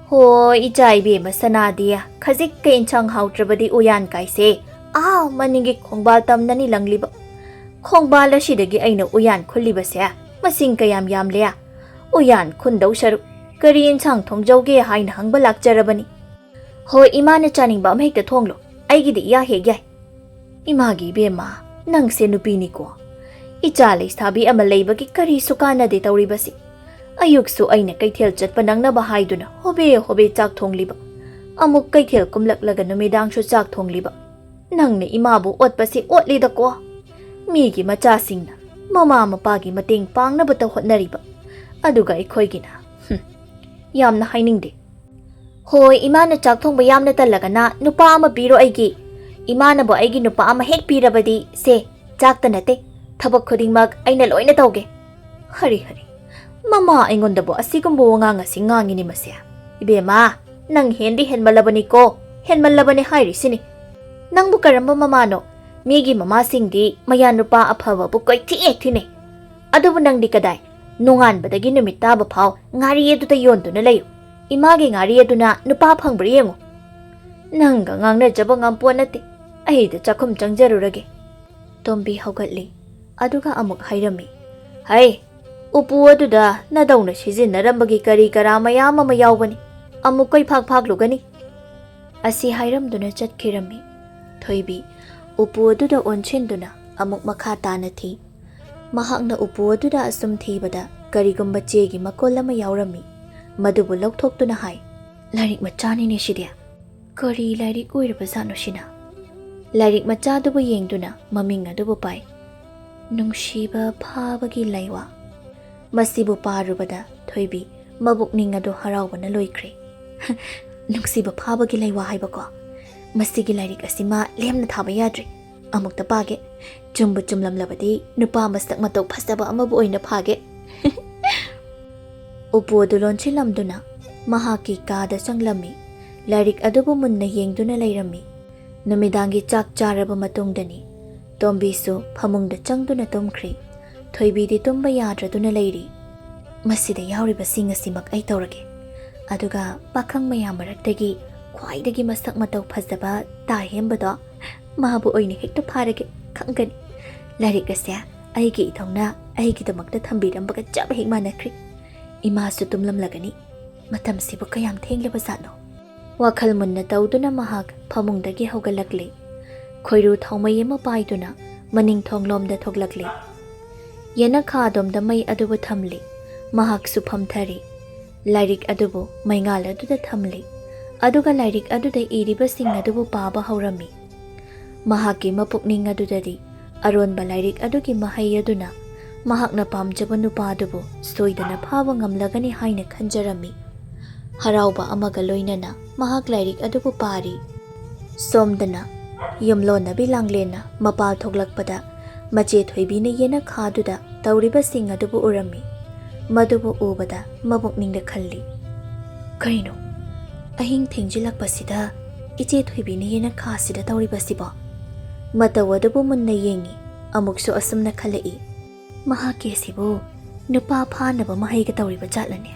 ꯍꯣꯏ, ꯏꯆꯥ ꯏꯕꯦꯝꯃ ꯁꯅꯥꯗꯤ, ꯈꯖꯤꯛꯀ ꯏꯟꯁꯥꯡ ꯍꯥꯎꯇ꯭ꯔꯕꯗꯤ ꯎꯌꯥꯟ ꯀꯥꯏꯁꯦ ꯑꯥ ꯃꯅꯤꯡꯒꯤ ꯈꯣꯡꯕꯥꯜ ꯇꯝꯅꯅꯤ ꯂꯪꯂꯤꯕ꯫ ꯈꯣꯡꯕꯥꯜ ꯑꯁꯤꯗꯒꯤ ꯑꯩꯅ ꯎꯌꯥꯟ ꯈꯨꯜꯂꯤꯕꯁꯦ ꯃꯁꯤꯡ ꯀꯌꯥꯝ ꯌꯥꯝꯂꯦ? ꯎꯌꯥꯟ ꯈꯨꯟꯗꯧ ꯁꯔꯨꯛ ꯀꯔꯤ ꯏꯟꯁꯥꯡ ꯊꯣꯡꯖꯧꯒꯦ ꯍꯥꯏꯅ ꯍꯪꯕ ꯂꯥꯛꯆꯔꯕꯅꯤ꯫ ꯍꯣꯏ, ꯏꯃꯥꯅ ꯆꯥꯅꯤꯡꯕ ꯑꯃ ꯍꯦꯛꯇ ꯊꯣꯡꯂꯣ, ꯑꯩꯒꯤꯗꯤ ꯏꯌꯥ ꯍꯦꯛ ꯌꯥꯏ꯫ ꯏꯃꯥꯒꯤ ꯏꯕꯦꯝꯃ, ꯅꯪꯁꯦ ꯅꯨꯄꯤꯅꯤꯀꯣ꯫ ꯏꯆꯥ ꯂꯩꯁꯥꯕꯤ ꯑꯃ ꯂꯩꯕꯒꯤ ꯀꯔꯤꯁꯨ ꯀꯥꯟꯅꯗꯦ ꯇꯧꯔꯤꯕꯁꯤ꯫ ꯑꯌꯨꯛꯁꯨ ꯑꯩꯅ ꯀꯩꯊꯦꯜ ꯆꯠꯄ ꯅꯪꯅꯕ ꯍꯥꯏꯗꯨꯅ ꯍꯣꯕꯦ ꯍꯣꯕꯦ ꯆꯥꯛ ꯊꯣꯡꯂꯤꯕ, ꯑꯃꯨꯛ ꯀꯩꯊꯦꯜ ꯀꯨꯝꯂꯛꯂꯒ ꯅꯨꯃꯤꯗꯥꯡꯁꯨ ꯆꯥꯛ ꯊꯣꯡꯂꯤꯕ꯫ ꯅꯪꯅ ꯏꯃꯥꯕꯨ ꯑꯣꯠꯄꯁꯤ ꯑꯣꯠꯂꯤꯗꯀꯣ꯫ ꯃꯤꯒꯤ ꯃꯆꯥꯁꯤꯡꯅ ꯃꯃꯥ ꯃꯄꯥꯒꯤ ꯃꯇꯦꯡ ꯄꯥꯡꯅꯕꯇ ꯍꯣꯠꯅꯔꯤꯕ, ꯑꯗꯨꯒ ꯑꯩꯈꯣꯏꯒꯤꯅ, ꯍꯨꯝ, ꯌꯥꯝꯅ ꯍꯥꯏꯅꯤꯡꯗꯦ꯫ ꯍꯣꯏ, ꯏꯃꯥꯅ ꯆꯥꯛ ꯊꯣꯡꯕ ꯌꯥꯝꯅ ꯇꯜꯂꯒꯅ ꯅꯨꯄꯥ ꯑꯃ ꯄꯤꯔꯣ ꯑꯩꯒꯤ꯫ ꯏꯃꯥꯅꯕꯨ ꯑꯩꯒꯤ ꯅꯨꯄꯥ ꯑꯃ ꯍꯦꯛ ꯄꯤꯔꯕꯗꯤ, ꯁꯦ, ꯆꯥꯛꯇ ꯅꯠꯇꯦ, ꯊꯕꯛ ꯈꯨꯗꯤꯡꯃꯛ ꯑꯩꯅ ꯂꯣꯏꯅ ꯇꯧꯒꯦ꯫ ꯍꯔꯤ ꯍꯔꯤ, ꯃꯃꯥ ꯑꯩꯉꯣꯟꯗꯕꯨ ꯑꯁꯤꯒꯨꯝꯕ ꯋꯥꯉꯥꯡ ꯑꯁꯤ ꯉꯥꯡꯉꯤꯅꯤ ꯃꯁꯦ꯫ ꯏꯕꯦꯝꯃ, ꯅꯪ ꯍꯦꯟꯗꯤ ꯍꯦꯟꯃꯜꯂꯕꯅꯤꯀꯣ, ꯍꯦꯟꯃꯜꯂꯕꯅꯤ ꯍꯥꯏꯔꯤꯁꯤꯅꯤ꯫ ꯅꯪꯕꯨ ꯀꯔꯝꯕ ꯃꯃꯥꯅꯣ? ꯃꯤꯒꯤ ꯃꯃꯥꯁꯤꯡꯗꯤ ꯃꯌꯥ ꯅꯨꯄꯥ ꯑꯐꯕꯕꯨ ꯀꯣꯏꯊꯤ ꯊꯤꯅꯩ꯫ ꯑꯗꯨꯕꯨ ꯅꯪꯗꯤ ꯀꯗꯥꯏ? ꯅꯣꯡꯉꯥꯟꯕꯗꯒꯤ ꯅꯨꯃꯤꯠ ꯇꯥꯕ ꯐꯥꯎ ꯉꯥꯔꯤ ꯑꯗꯨꯗ ꯌꯣꯟꯗꯨꯅ ꯂꯩꯌꯨ꯫ ꯏꯃꯥꯒꯤ ꯉꯥꯔꯤ ꯑꯗꯨꯅ ꯅꯨꯄꯥ ꯐꯪꯕ꯭ꯔꯥ ꯌꯦꯡꯉꯨ꯫ ꯅꯪꯒ ꯉꯥꯡꯅꯖꯕ ꯉꯝꯄꯣꯠ ꯅꯠꯇꯦ꯫ ꯑꯩꯗ ꯆꯥꯛꯈꯨꯝ ꯆꯪꯖꯔꯨꯔꯒꯦ꯫ ꯇꯣꯝꯕꯤ ꯍꯧꯒꯠꯂꯤ꯫ ꯑꯗꯨꯒ ꯑꯃꯨꯛ ꯍꯥꯏꯔꯝꯃꯤ, ꯍꯩ, ꯎꯄꯨ ꯑꯗꯨꯗ ꯅꯗꯧꯅ ꯁꯤꯖꯤꯟꯅꯔꯝꯕꯒꯤ ꯀꯔꯤ ꯀꯔꯥ ꯃꯌꯥꯝ ꯑꯃ ꯌꯥꯎꯕꯅꯤ꯫ ꯑꯃꯨꯛ ꯀꯩꯐꯥꯛ ꯐꯥꯛꯂꯨꯒꯅꯤ꯫ ꯑꯁꯤ ꯍꯥꯏꯔꯝꯗꯨꯅ ꯆꯠꯈꯤꯔꯝꯃꯤ꯫ ꯊꯣꯏꯕꯤ ꯎꯄꯨ ꯑꯗꯨꯗ ꯑꯣꯟꯁꯤꯟꯗꯨꯅ ꯑꯃꯨꯛ ꯃꯈꯥ ꯇꯥꯅ ꯊꯤ꯫ ꯃꯍꯥꯛꯅ ꯎꯄꯨ ꯑꯗꯨꯗ ꯑꯁꯨꯝ ꯊꯤꯕꯗ ꯀꯔꯤꯒꯨꯝꯕ ꯆꯦꯒꯤ ꯃꯀꯣꯜ ꯑꯃ ꯌꯥꯎꯔꯝꯃꯤ꯫ ꯃꯗꯨꯕꯨ ꯂꯧꯊꯣꯛꯇꯨꯅ ꯍꯥꯏ, ꯂꯥꯏꯔꯤꯛ ꯃꯆꯥꯅꯤꯅꯦ ꯁꯤꯗꯤ꯫ ꯀꯔꯤ ꯂꯥꯏꯔꯤꯛ ꯑꯣꯏꯔꯕꯖꯥꯠꯅꯣ ꯁꯤꯅ? ꯂꯥꯏꯔꯤꯛ ꯃꯆꯥꯗꯨꯕꯨ ꯌꯦꯡꯗꯨꯅ ꯃꯃꯤꯡ ꯑꯗꯨꯕꯨ ꯄꯥꯏ꯫ ꯅꯨꯡꯁꯤꯕ ꯐꯥꯕꯒꯤ ꯂꯥꯏꯋꯥ꯫ ꯃꯁꯤꯕꯨ ꯄꯥꯔꯨꯕꯗ ꯊꯣꯏꯕꯤ ꯃꯕꯨꯛꯅꯤꯡ ꯑꯗꯨ ꯍꯔꯥꯎꯕꯅ ꯂꯣꯏꯈ꯭ꯔꯦ꯫ ꯅꯨꯡꯁꯤꯕ ꯐꯥꯕꯒꯤ ꯂꯩꯋꯥ ꯍꯥꯏꯕꯀꯣ꯫ ꯃꯁꯤꯒꯤ ꯂꯥꯏꯔꯤꯛ ꯑꯁꯤ ꯃꯥ ꯂꯦꯝꯅ ꯊꯥꯕ ꯌꯥꯗ꯭ꯔꯦ꯫ ꯑꯃꯨꯛꯇ ꯄꯥꯒꯦ꯫ ꯆꯨꯝꯕꯨ ꯆꯨꯝꯂꯝꯂꯕꯗꯤ ꯅꯨꯄꯥ ꯃꯁꯛ ꯃꯇꯧ ꯐꯖꯕ ꯑꯃꯕꯨ ꯑꯣꯏꯅ ꯐꯥꯒꯦ꯫ ꯎꯄꯨ ꯑꯗꯨ ꯂꯣꯟꯁꯤꯜꯂꯝꯗꯨꯅ ꯃꯍꯥꯛꯀꯤ ꯀꯥꯗ ꯆꯪꯂꯝꯃꯤ꯫ ꯂꯥꯏꯔꯤꯛ ꯑꯗꯨꯕꯨ ꯃꯨꯟꯅ ꯌꯦꯡꯗꯨꯅ ꯂꯩꯔꯝꯃꯤ꯫ ꯅꯨꯃꯤꯗꯥꯡꯒꯤ ꯆꯥꯛ ꯆꯥꯔꯕ ꯃꯇꯨꯡꯗꯅꯤ꯫ ꯇꯣꯝꯕꯤꯁꯨ ꯐꯃꯨꯡꯗ ꯆꯪꯗꯨꯅ ꯇꯨꯝꯈ꯭ꯔꯤ꯫ ꯊꯣꯏꯕꯤꯗꯤ ꯇꯨꯝꯕ ꯌꯥꯗ꯭ꯔꯗꯨꯅ ꯂꯩꯔꯤ꯫ "ꯃꯁꯤꯗ ꯌꯥꯎꯔꯤꯕꯁꯤꯡ ꯑꯁꯤꯃꯛ ꯑꯩ ꯇꯧꯔꯒꯦ꯫ ꯑꯗꯨꯒ ꯄꯥꯈꯪ ꯃꯌꯥꯝ ꯃꯔꯛꯇꯒꯤ ꯈ꯭ꯋꯥꯏꯗꯒꯤ ꯃꯁꯛ ꯃꯇꯧ ꯐꯖꯕ ꯇꯥ ꯍꯦꯝꯕꯗꯣ, ꯃꯥꯕꯨ ꯑꯣꯏꯅ ꯍꯦꯛꯇ ꯐꯥꯔꯒꯦ꯫ ꯈꯪꯒꯅꯤ꯫ ꯂꯥꯏꯔꯤꯛ ꯑꯁꯦ ꯑꯩꯒꯤ ꯏꯊꯧꯅ ꯑꯩꯒꯤꯗꯃꯛꯇ ꯊꯝꯕꯤꯔꯝꯕꯒ ꯆꯞ ꯍꯦꯛ ꯃꯥꯟꯅꯈ꯭ꯔꯦ꯫ ꯏꯃꯥꯁꯨ ꯇꯨꯝꯂꯝꯂꯒꯅꯤ꯫ ꯃꯇꯝꯁꯤꯕꯨ ꯀꯌꯥꯝ ꯊꯦꯡꯂꯕ ꯖꯥꯠꯅꯣ?" ꯋꯥꯈꯜ ꯃꯨꯟꯅ ꯇꯧꯗꯨꯅ ꯃꯍꯥꯛ ꯐꯃꯨꯡꯗꯒꯤ ꯍꯧꯒꯠꯂꯛꯂꯦ꯫ ꯈꯣꯏꯔꯨ ꯊꯥꯎꯃꯩ ꯑꯃ ꯄꯥꯏꯗꯨꯅ ꯃꯅꯤꯡ ꯊꯣꯡꯂꯣꯝꯗ ꯊꯣꯛꯂꯛꯂꯦ꯫ ꯌꯦꯅꯈꯥ ꯑꯗꯣꯝꯗ ꯃꯩ ꯑꯗꯨꯕꯨ ꯊꯝꯂꯤ꯫ ꯃꯍꯥꯛꯁꯨ ꯐꯝꯊꯔꯤ꯫ ꯂꯥꯏꯔꯤꯛ ꯑꯗꯨꯕꯨ ꯃꯩꯉꯥꯜ ꯑꯗꯨꯗ ꯊꯝꯂꯤ꯫ ꯑꯗꯨꯒ ꯂꯥꯏꯔꯤꯛ ꯑꯗꯨꯗ ꯏꯔꯤꯕꯁꯤꯡ ꯑꯗꯨꯕꯨ ꯄꯥꯕ ꯍꯧꯔꯝꯃꯤ꯫ ꯃꯍꯥꯛꯀꯤ ꯃꯄꯨꯛꯅꯤꯡ ꯑꯗꯨꯗꯗꯤ ꯑꯔꯣꯟꯕ ꯂꯥꯏꯔꯤꯛ ꯑꯗꯨꯒꯤ ꯃꯍꯩ ꯑꯗꯨꯅ ꯃꯍꯥꯛꯅ ꯄꯥꯝꯖꯕ ꯅꯨꯄꯥ ꯑꯗꯨꯕꯨ ꯁꯣꯏꯗꯅ ꯐꯥꯕ ꯉꯝꯂꯒꯅꯤ ꯍꯥꯏꯅ ꯈꯟꯖꯔꯝꯃꯤ꯫ ꯍꯔꯥꯎꯕ ꯑꯃꯒ ꯂꯣꯏꯅꯅ ꯃꯍꯥꯛ ꯂꯥꯏꯔꯤꯛ ꯑꯗꯨꯕꯨ ꯄꯥꯔꯤ꯫ ꯁꯣꯝꯗꯅ ꯌꯨꯝꯂꯣꯟꯅꯕꯤ ꯂꯥꯡꯂꯦꯟꯅ ꯃꯄꯥꯜ ꯊꯣꯛꯂꯛꯄꯗ ꯃꯆꯦ ꯊꯣꯏꯕꯤꯅ ꯌꯦꯅꯈꯥꯗꯨꯗ ꯇꯧꯔꯤꯕꯁꯤꯡ ꯑꯗꯨꯕꯨ ꯎꯔꯝꯃꯤ꯫ ꯃꯗꯨꯕꯨ ꯎꯕꯗ ꯃꯄꯨꯛꯅꯤꯡꯗ ꯈꯜꯂꯤ, "ꯀꯩꯅꯣ, ꯑꯍꯤꯡ ꯊꯦꯡꯖꯤꯜꯂꯛꯄꯁꯤꯗ ꯏꯆꯦ ꯊꯣꯏꯕꯤꯅ ꯌꯦꯅꯈꯥꯁꯤꯗ ꯇꯧꯔꯤꯕꯁꯤꯕꯣ?" ꯃꯇꯧ ꯑꯗꯨꯕꯨ ꯃꯨꯟꯅ ꯌꯦꯡꯉꯤ꯫ ꯑꯃꯨꯛꯁꯨ ꯑꯁꯨꯝꯅ ꯈꯜꯂꯛꯏ, "ꯃꯍꯥꯛꯀꯤ ꯑꯁꯤꯕꯨ ꯅꯨꯄꯥ ꯐꯥꯅꯕ ꯃꯍꯩꯒ ꯇꯧꯔꯤꯕ ꯖꯥꯠꯂꯅꯦ?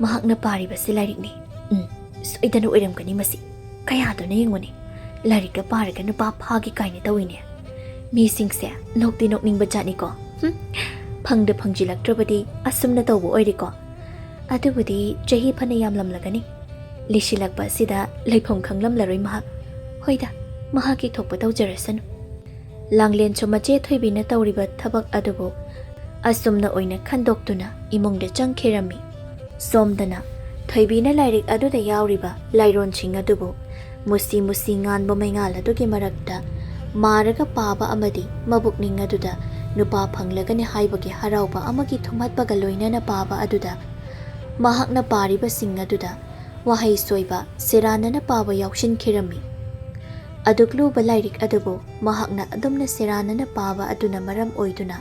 ꯃꯍꯥꯛꯅ ꯄꯥꯔꯤꯕꯁꯤ ꯂꯥꯏꯔꯤꯛꯅꯤ꯫ ꯎꯝ, ꯁꯣꯏꯗꯅ ꯑꯣꯏꯔꯝꯒꯅꯤ ꯃꯁꯤ꯫ ꯀꯌꯥꯗꯨꯅ ꯌꯦꯡꯉꯨꯅꯦ, ꯂꯥꯏꯔꯤꯛꯀ ꯄꯥꯔꯒ ꯅꯨꯄꯥ ꯐꯥꯒꯦ ꯀꯥꯏꯅ ꯇꯧꯏꯅꯦ꯫ ꯃꯤꯁꯤꯡꯁꯦ ꯅꯣꯛꯇꯤ ꯅꯣꯛꯅꯤꯡꯕ ꯖꯥꯠꯅꯤꯀꯣ꯫ ꯍꯨꯝ, ꯐꯪꯗ ꯐꯪꯖꯤꯜꯂꯛꯇ꯭ꯔꯕꯗꯤ ꯑꯁꯨꯝꯅ ꯇꯧꯕ ꯑꯣꯏꯔꯦꯀꯣ꯫ ꯑꯗꯨꯕꯨꯗꯤ ꯆꯍꯤ ꯐꯅ ꯌꯥꯝꯂꯝꯂꯒꯅꯤ꯫ ꯂꯤꯁꯤꯜꯂꯛꯄ ꯑꯁꯤꯗ ꯂꯩꯐꯝ ꯈꯪꯂꯝꯂꯔꯣꯏ ꯃꯍꯥꯛ꯫ ꯍꯣꯏꯗ, ꯃꯍꯥꯛꯀꯤ ꯊꯣꯛꯄ ꯇꯧꯖꯔꯁꯅꯨ꯫" ꯂꯥꯡꯂꯦꯟꯁꯨ ꯃꯆꯦ ꯊꯣꯏꯕꯤꯅ ꯇꯧꯔꯤꯕ ꯊꯕꯛ ꯑꯗꯨꯕꯨ ꯑꯁꯨꯝꯅ ꯑꯣꯏꯅ ꯈꯟꯗꯣꯛꯇꯨꯅ ꯏꯃꯨꯡꯗ ꯆꯪꯈꯤꯔꯝꯃꯤ꯫ ꯁꯣꯝꯗꯅ ꯊꯣꯏꯕꯤꯅ ꯂꯥꯏꯔꯤꯛ ꯑꯗꯨꯗ ꯌꯥꯎꯔꯤꯕ ꯂꯥꯏꯔꯣꯟꯁꯤꯡ ꯑꯗꯨꯕꯨ ꯃꯨꯁꯤ ꯃꯨꯁꯤ ꯉꯥꯟꯕ ꯃꯩꯉꯥꯜ ꯑꯗꯨꯒꯤ ꯃꯔꯛꯇ ꯃꯥꯔꯒ ꯄꯥꯕ ꯑꯃꯗꯤ ꯃꯕꯨꯛꯅꯤꯡ ꯑꯗꯨꯗ ꯅꯨꯄꯥ ꯐꯪꯂꯒꯅꯤ ꯍꯥꯏꯕꯒꯤ ꯍꯔꯥꯎꯕ ꯑꯃꯒꯤ ꯊꯨꯝꯍꯠꯄꯒ ꯂꯣꯏꯅꯅ ꯄꯥꯕ ꯑꯗꯨꯗ ꯃꯍꯥꯛꯅ ꯄꯥꯔꯤꯕꯁꯤꯡ ꯑꯗꯨꯗ ꯋꯥꯍꯩ ꯁꯣꯏꯕ, ꯁꯦꯔꯥꯟꯅꯅ ꯄꯥꯕ ꯌꯥꯎꯁꯤꯟꯈꯤꯔꯝꯃꯤ꯫ ꯑꯗꯨꯛ ꯂꯨꯕ ꯂꯥꯏꯔꯤꯛ ꯑꯗꯨꯕꯨ ꯃꯍꯥꯛꯅ ꯑꯗꯨꯝꯅ ꯁꯦꯔꯥꯟꯅꯅ ꯄꯥꯕ ꯑꯗꯨꯅ ꯃꯔꯝ ꯑꯣꯏꯗꯨꯅ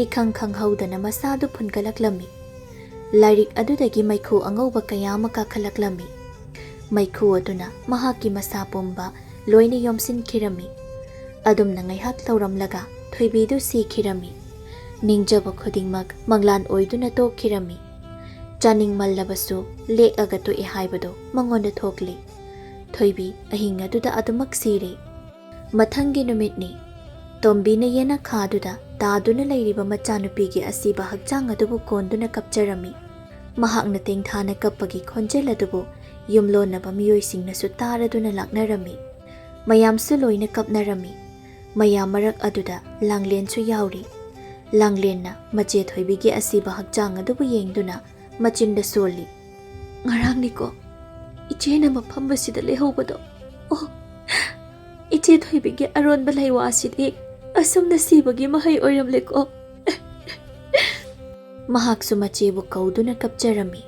ꯏꯈꯪ ꯈꯪꯍꯧꯗꯅ ꯃꯁꯥꯗꯨ ꯐꯨꯟꯒꯠꯂꯛꯂꯝꯃꯤ꯫ ꯂꯥꯏꯔꯤꯛ ꯑꯗꯨꯗꯒꯤ ꯃꯩꯈꯨ ꯑꯉꯧꯕ ꯀꯌꯥ ꯑꯃ ꯀꯥꯈꯠꯂꯛꯂꯝꯃꯤ꯫ ꯃꯩꯈꯨ ꯑꯗꯨꯅ ꯃꯍꯥꯛꯀꯤ ꯃꯁꯥ ꯄꯨꯝꯕ ꯂꯣꯏꯅ ꯌꯣꯝꯁꯤꯟꯈꯤꯔꯝꯃꯤ꯫ ꯑꯗꯨꯝꯅ ꯉꯥꯏꯍꯥꯛ ꯇꯧꯔꯝꯂꯒ ꯊꯣꯏꯕꯤꯗꯨ ꯁꯤꯈꯤꯔꯝꯃꯤ꯫ ꯅꯤꯡꯖꯕ ꯈꯨꯗꯤꯡꯃꯛ ꯃꯪꯂꯥꯟ ꯑꯣꯏꯗꯨꯅ ꯇꯣꯛꯈꯤꯔꯝꯃꯤ꯫ ꯆꯥꯅꯤꯡꯃꯜꯂꯕꯁꯨ ꯂꯦꯛꯑꯒ ꯇꯣꯛꯑꯦ ꯍꯥꯏꯕꯗꯨ ꯃꯉꯣꯟꯗ ꯊꯣꯛꯂꯤ꯫ ꯊꯣꯏꯕꯤ ꯑꯍꯤꯡ ꯑꯗꯨꯗ ꯑꯗꯨꯃꯛ ꯁꯤꯔꯦ꯫ ꯃꯊꯪꯒꯤ ꯅꯨꯃꯤꯠꯅꯤ꯫ ꯇꯣꯝꯕꯤꯅ ꯌꯦꯅꯈꯥꯗꯨꯗ ꯇꯥꯗꯨꯅ ꯂꯩꯔꯤꯕ ꯃꯆꯥꯅꯨꯄꯤꯒꯤ ꯑꯁꯤꯕ ꯍꯛꯆꯥꯡ ꯑꯗꯨꯕꯨ ꯀꯣꯟꯗꯨꯅ ꯀꯞꯆꯔꯝꯃꯤ꯫ ꯃꯍꯥꯛꯅ ꯇꯦꯡꯊꯥꯅ ꯀꯞꯄꯒꯤ ꯈꯣꯟꯖꯦꯜ ꯑꯗꯨꯕꯨ ꯌꯨꯝꯂꯣꯟꯅꯕ ꯃꯤꯑꯣꯏꯁꯤꯡꯅꯁꯨ ꯇꯥꯔꯗꯨꯅ ꯂꯥꯛꯅꯔꯝꯃꯤ꯫ ꯃꯌꯥꯝꯁꯨ ꯂꯣꯏꯅ ꯀꯞꯅꯔꯝꯃꯤ꯫ ꯃꯌꯥꯝ ꯃꯔꯛ ꯑꯗꯨꯗ ꯂꯥꯡꯂꯦꯟꯁꯨ ꯌꯥꯎꯔꯤ꯫ ꯂꯥꯡꯂꯦꯟꯅ ꯃꯆꯦ ꯊꯣꯏꯕꯤꯒꯤ ꯑꯁꯤꯕ ꯍꯛꯆꯥꯡ ꯑꯗꯨꯕꯨ ꯌꯦꯡꯗꯨꯅ ꯃꯆꯤꯟꯗ ꯁꯣꯜꯂꯤ꯫ "ꯉꯔꯥꯡꯅꯤꯀꯣ ꯏꯆꯦꯅ ꯃꯐꯝ ꯑꯁꯤꯗ ꯂꯩꯍꯧꯕꯗꯣ꯫ ꯑꯣ, ꯏꯆꯦ ꯊꯣꯏꯕꯤꯒꯤ ꯑꯔꯣꯟꯕ ꯂꯩꯋꯥ ꯑꯁꯤꯗꯤ ꯑꯁꯨꯝꯅ ꯁꯤꯕꯒꯤ ꯃꯍꯩ ꯑꯣꯏꯔꯝꯂꯦꯀꯣ꯫" ꯃꯍꯥꯛꯁꯨ ꯃꯆꯦꯕꯨ ꯀꯧꯗꯨꯅ ꯀꯞꯆꯔꯝꯃꯤ꯫